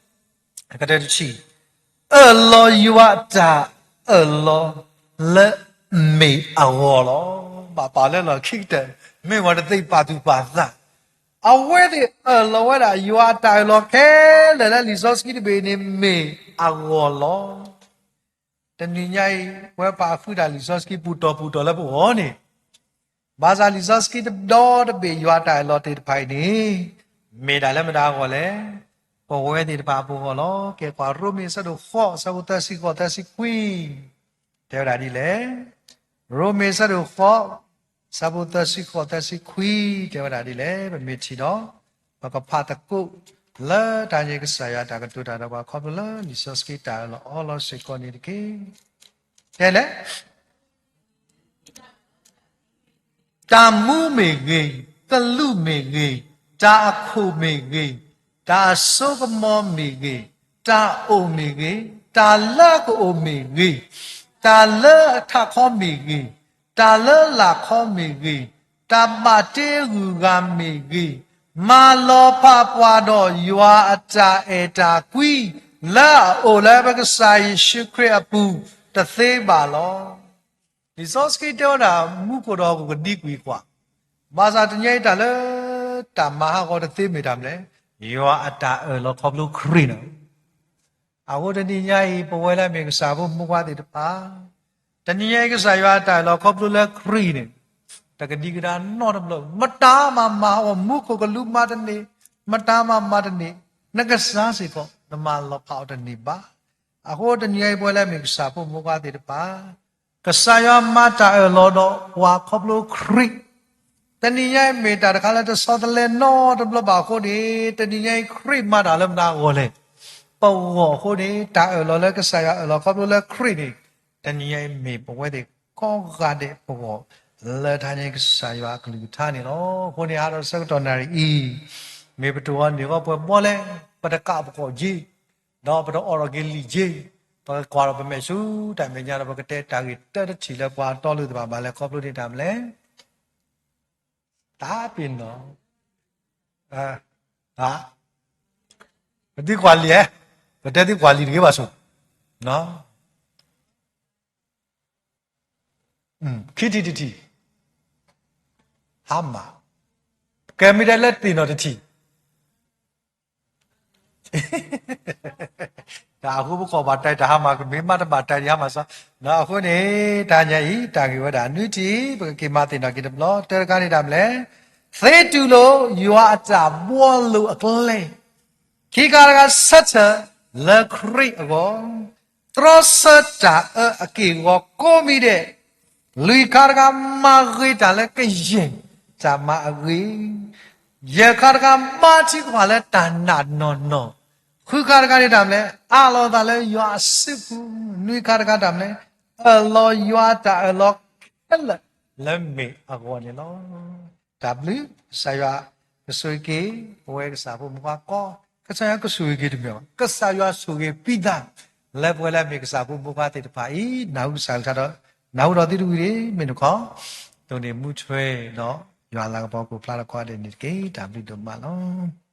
ကတၢၢ်တထံၣ်, အၢၣ်လီၤယွၤအတၢ်အၢၣ်လီၤ လၢမ့ၢ်အဂီၢ်လီၤ. ဘၣ်ပာ်လၢလီၢ်ခံကတၢၢ်, မ့ၢ်ဝဲတသ့ပာ်သူၣ်ပာ်သး, အဝဲသ့ၣ်အၢၣ်လီၤဝဲဒၣ်ယွၤအတၢ်အၢၣ်လီၤခဲလၢာ်လၢလံာ်စီဆှံတဘ့ၣ်န့ၣ်မ့ၢ်အဂီၢ်လီၤ. တနံၤညါအံၤ ပဝဲပာ်ဃုာ်တၢ်လံာ်စီဆှံပူၤတီၤပူၤတီၤလၢပဂီၢ်န့ၣ်, ဘၣ်ဆၣ်လံာ်စီဆှံတဒီတဘ့ၣ်ယွၤအတၢ်အၢၣ်လီၤသ့ၣ်တဖၣ်အံၤန့ၣ်, မ့ၢ်ဒၣ်လၢမတၤအဂီၢ်လဲၣ်, ပဝဲသ့ၣ်တဖၣ်အပူၤအဂီၢ်လီၤ. ကဲကွၢ်ရိမ့ၤအဆၢဒိၣ်ဃိး အဆၢဖိသၢဆံဃိးသၢဆံခွံ, တဲဝဲဒၣ်ဒ်လဲၣ်. ရိမ့ၤအဆၢဒိၣ်ဃိး အဆၢဖိသၢဆံဃိးသၢဆံခွံ တဲဝဲဒၣ်ဒ်လဲၣ်. ပမ့ၢ်ထံၣ်ဒီး ပကဖးသကိး လၢတၢ်န့ၣ်ကစၢ်ယွၤတၢ်ကတိၤတၢ်ဒီးပှၤခီဖျိလၢလံာ်စီဆှံတၢ်အၢၣ်လီၤအီလီၤစ့ၢ်ကီးန့ၣ်တက့ၢ်. တဲလဲၣ် တၢ်မူမ့ၢ်ဂ့ၤ, ကလူးမ့ၢ်ဂ့ၤ, တၢ်အခိၣ်မ့ၢ်ဂ့ၤ, တၢ်အစိကမီၤမ့ၢ်ဂ့ၤ, တၢ်အိၣ်မ့ၢ်ဂ့ၤ, တၢ်လၢအကအိၣ်မ့ၢ်ဂ့ၤ, တၢ်လၢအထးခီမ့ၢ်ဂ့ၤ, တၢ်လၢအလၢ်ခီမ့ၢ်ဂ့ၤ, တၢ်ဘၣ်တ့အဂုၤအဂၤမ့ၢ်ဂ့ၤ, မၤလီၤဖးပှၤဒီးယွၤအတၢ်အဲၣ်တၢ်ကွံ လၢအအိၣ်လၢပကစၢ်ယ့ၣ်ၡူးခရံာ်အပူၤတသ့ဘၣ်လီၤ. လံာ်စီဆှံတဲဝဲဒၣ် မူခိၣ်ဒီးဟီၣ်ခိၣ်ကဒံကွံာ်ကွၢ်, ဘၣ်ဆၣ်တနံၤညါအံၤတၢ်လၢ တၢ်မၤဟးဂီၤတသ့မ့ၢ်တၢ်မနုၤလဲၣ်, ယွၤအတၢ်အၢၣ်လီၤခီဖျိခရံာ်န့ၣ်လီၤ. အဃိတနံၤညါအံၤ ပဝဲလၢအမ့ၢ်ကစၢ်ဖိမုၣ်ခွါသ့ၣ်တဖၣ်, တနံၤညါအံၤ ကစၢ်ယွၤအတၢ်အၢၣ်လီၤခီဖျိလၢခရံာ်န့ၣ် တကဒံကဒါနီတဘျီ, မတၤမၤမၤအီၤ, မူခိၣ်ကလူးမၤတန့ၢ်, မတၤမၤမၤတန့ၢ်, နကစၢ်စ့ၢ်ကီး နမၤလီၤဖးအီၤတန့ၢ်ဘၣ်. အဃိတနံၤညါအံၤ ပဝဲလၢအမ့ၢ်ကစၢ်ဖိမုၣ်ခွါသ့ၣ်တဖၣ် ကစၢ်ယွၤမၤတၢ်အၢၣ်လီၤဒီးပှၤခီဖျိခရံာ်, တနံၤညါအံၤမ့ၢ်တၢ်တခါလၢတဆီတလဲနီတဘျီဘၣ်အဃိန့ၣ်, တနံၤညါအံၤခရံာ်မၤတၢ်လၢမနုၤအဂီၢ်လဲၣ်. ပဂီၢ်အဃိန့ၣ် တၢ်အၢၣ်လီၤလၢကစၢ်ယွၤအၢၣ်လီၤခီဖျိလၢခရံာ်န့ၣ်, တနံၤညါအံၤမ့ၢ်ပဝဲသ့ၣ်ကိးဂၤဒဲးပဂီၢ် လၢတဟါညါအံၤကစၢ်ယွၤအကလုၢ်ကထါန့ၣ်လီၤ. အဃိန့ၣ် ဟါဒီးဆၢကတီၢ်နၣ်ရံၣ်အံၤ မ့ၢ်ပတိၢ်အီၤန့ၢ်အီၤပှဲၤဘီလဲၣ်, ပတကးပကိးက့ၤ ဒီးပတအိးထီၣ်က့ၤလံာ်က့ၤ, ပကကွၢ်ဒီးပမဲာ်ဆူတၢ်မဲာ်ညါဒီး ပကတဲတၢ်ဂ့ၢ်တၢတထံၣ်လၢပှၤတီလိၤသ့ၣ်တဖၣ်ဘၣ်လဲၣ်. ခီဖျိန့ၣ်တၢ်မနုၤလဲၣ်, တၢ်ပ့ၤနီၣ်, ပသုကွၢ်လံာ်ဧါ, ပတဲသုကွၢ်လံာ်တဂ့ၤဘၣ်ဆိၣ်, ခံထံၣ်တထံၣ်, ဟါမၢ်, ကဲမ့ၢ်ဒၣ်လၢသ့ၣ်နီၣ်တထံၣ် တၢ်အဃိပခိၣ်ဘၣ်တၢ်အံၤ တၢ်ဟါမၢ်ကမ့ၢ်မးတဘၣ်တၢ်အံၤ ဟါမၢ်စီ, အဃိန့ၣ် တဟါညါအံၤ တၢ်ဂ့ၢ်ဝဲဒၣ် နွံထံၣ် ပကက့ၤမၤသ့ၣ်နီၣ်က့ၤတဘျီ, တၢတခါန့ၣ်တၢ်မနုၤလဲၣ်, သ့တူၢ်လိာ်ယွၤအတၢ်ဘှီလိာ်အကျဲ, ခံခါတခါ ဆၢထၢၣ်လၢခရံာ်အဂီၢ်, တြီဆၢတၢ်အၢအက့ၢ်အဂီၤကိးမံၤဒဲး, လွံၢ်ခါတခါ မၤဂ့ၤတၢ်လၢကယဲၢ်တၢ်မၤအဂ့ၤ, ယဲၢ်ခါတခါ မၤထံကမၣ်လၢတၢ်နာ်နီၢ်နီၢ်, ဃုခါတခါန့ၣ်တၢ်မနုၤလဲၣ်, အးလီၤသးလၢယွၤအစုပူၤ, နွံခါတခါတၢ်မနုၤလဲၣ်, အၢၣ်လီၤယွၤတၢ်အၢၣ်လီၤခဲလၢာ်လၢမ့ၢ်အဂီၢ်န့ၣ်လီၤ. တၢ်ဘျုး, ကစၢ်ယွၤကဆိၣ်ဂ့ၤက့ၤ ပဝဲကစၢ်ဖိမုၣ်ခွါကိး, ကစၢ်ယွၤကဆိၣ်ဂ့ၤက့ၤတမ့ၢ်ဘၣ်, ကစၢ်ယွၤဆိၣ်ဂ့ၤပံသး လၢပဝဲလၢအမ့ၢ်ကစၢ်ဖိမုၣ်ခွါသ့ၣ်တဖၣ်အံၤ, နၢ်ဟူကစၢ်ကထါဒီး နၢ်ဟူဒီးသုတဝံၤန့ၣ် မ့ၢ်နခီ, ဒိးန့ၢ်မူထွဲဒီး ယွၤလၤကပီၤကအိၣ်ဖျါထီၣ်ကိးဂၤဒဲးန့ၣ်တက့ၢ်. တၢ်ဘျုးဒိၣ်မးလီၤ.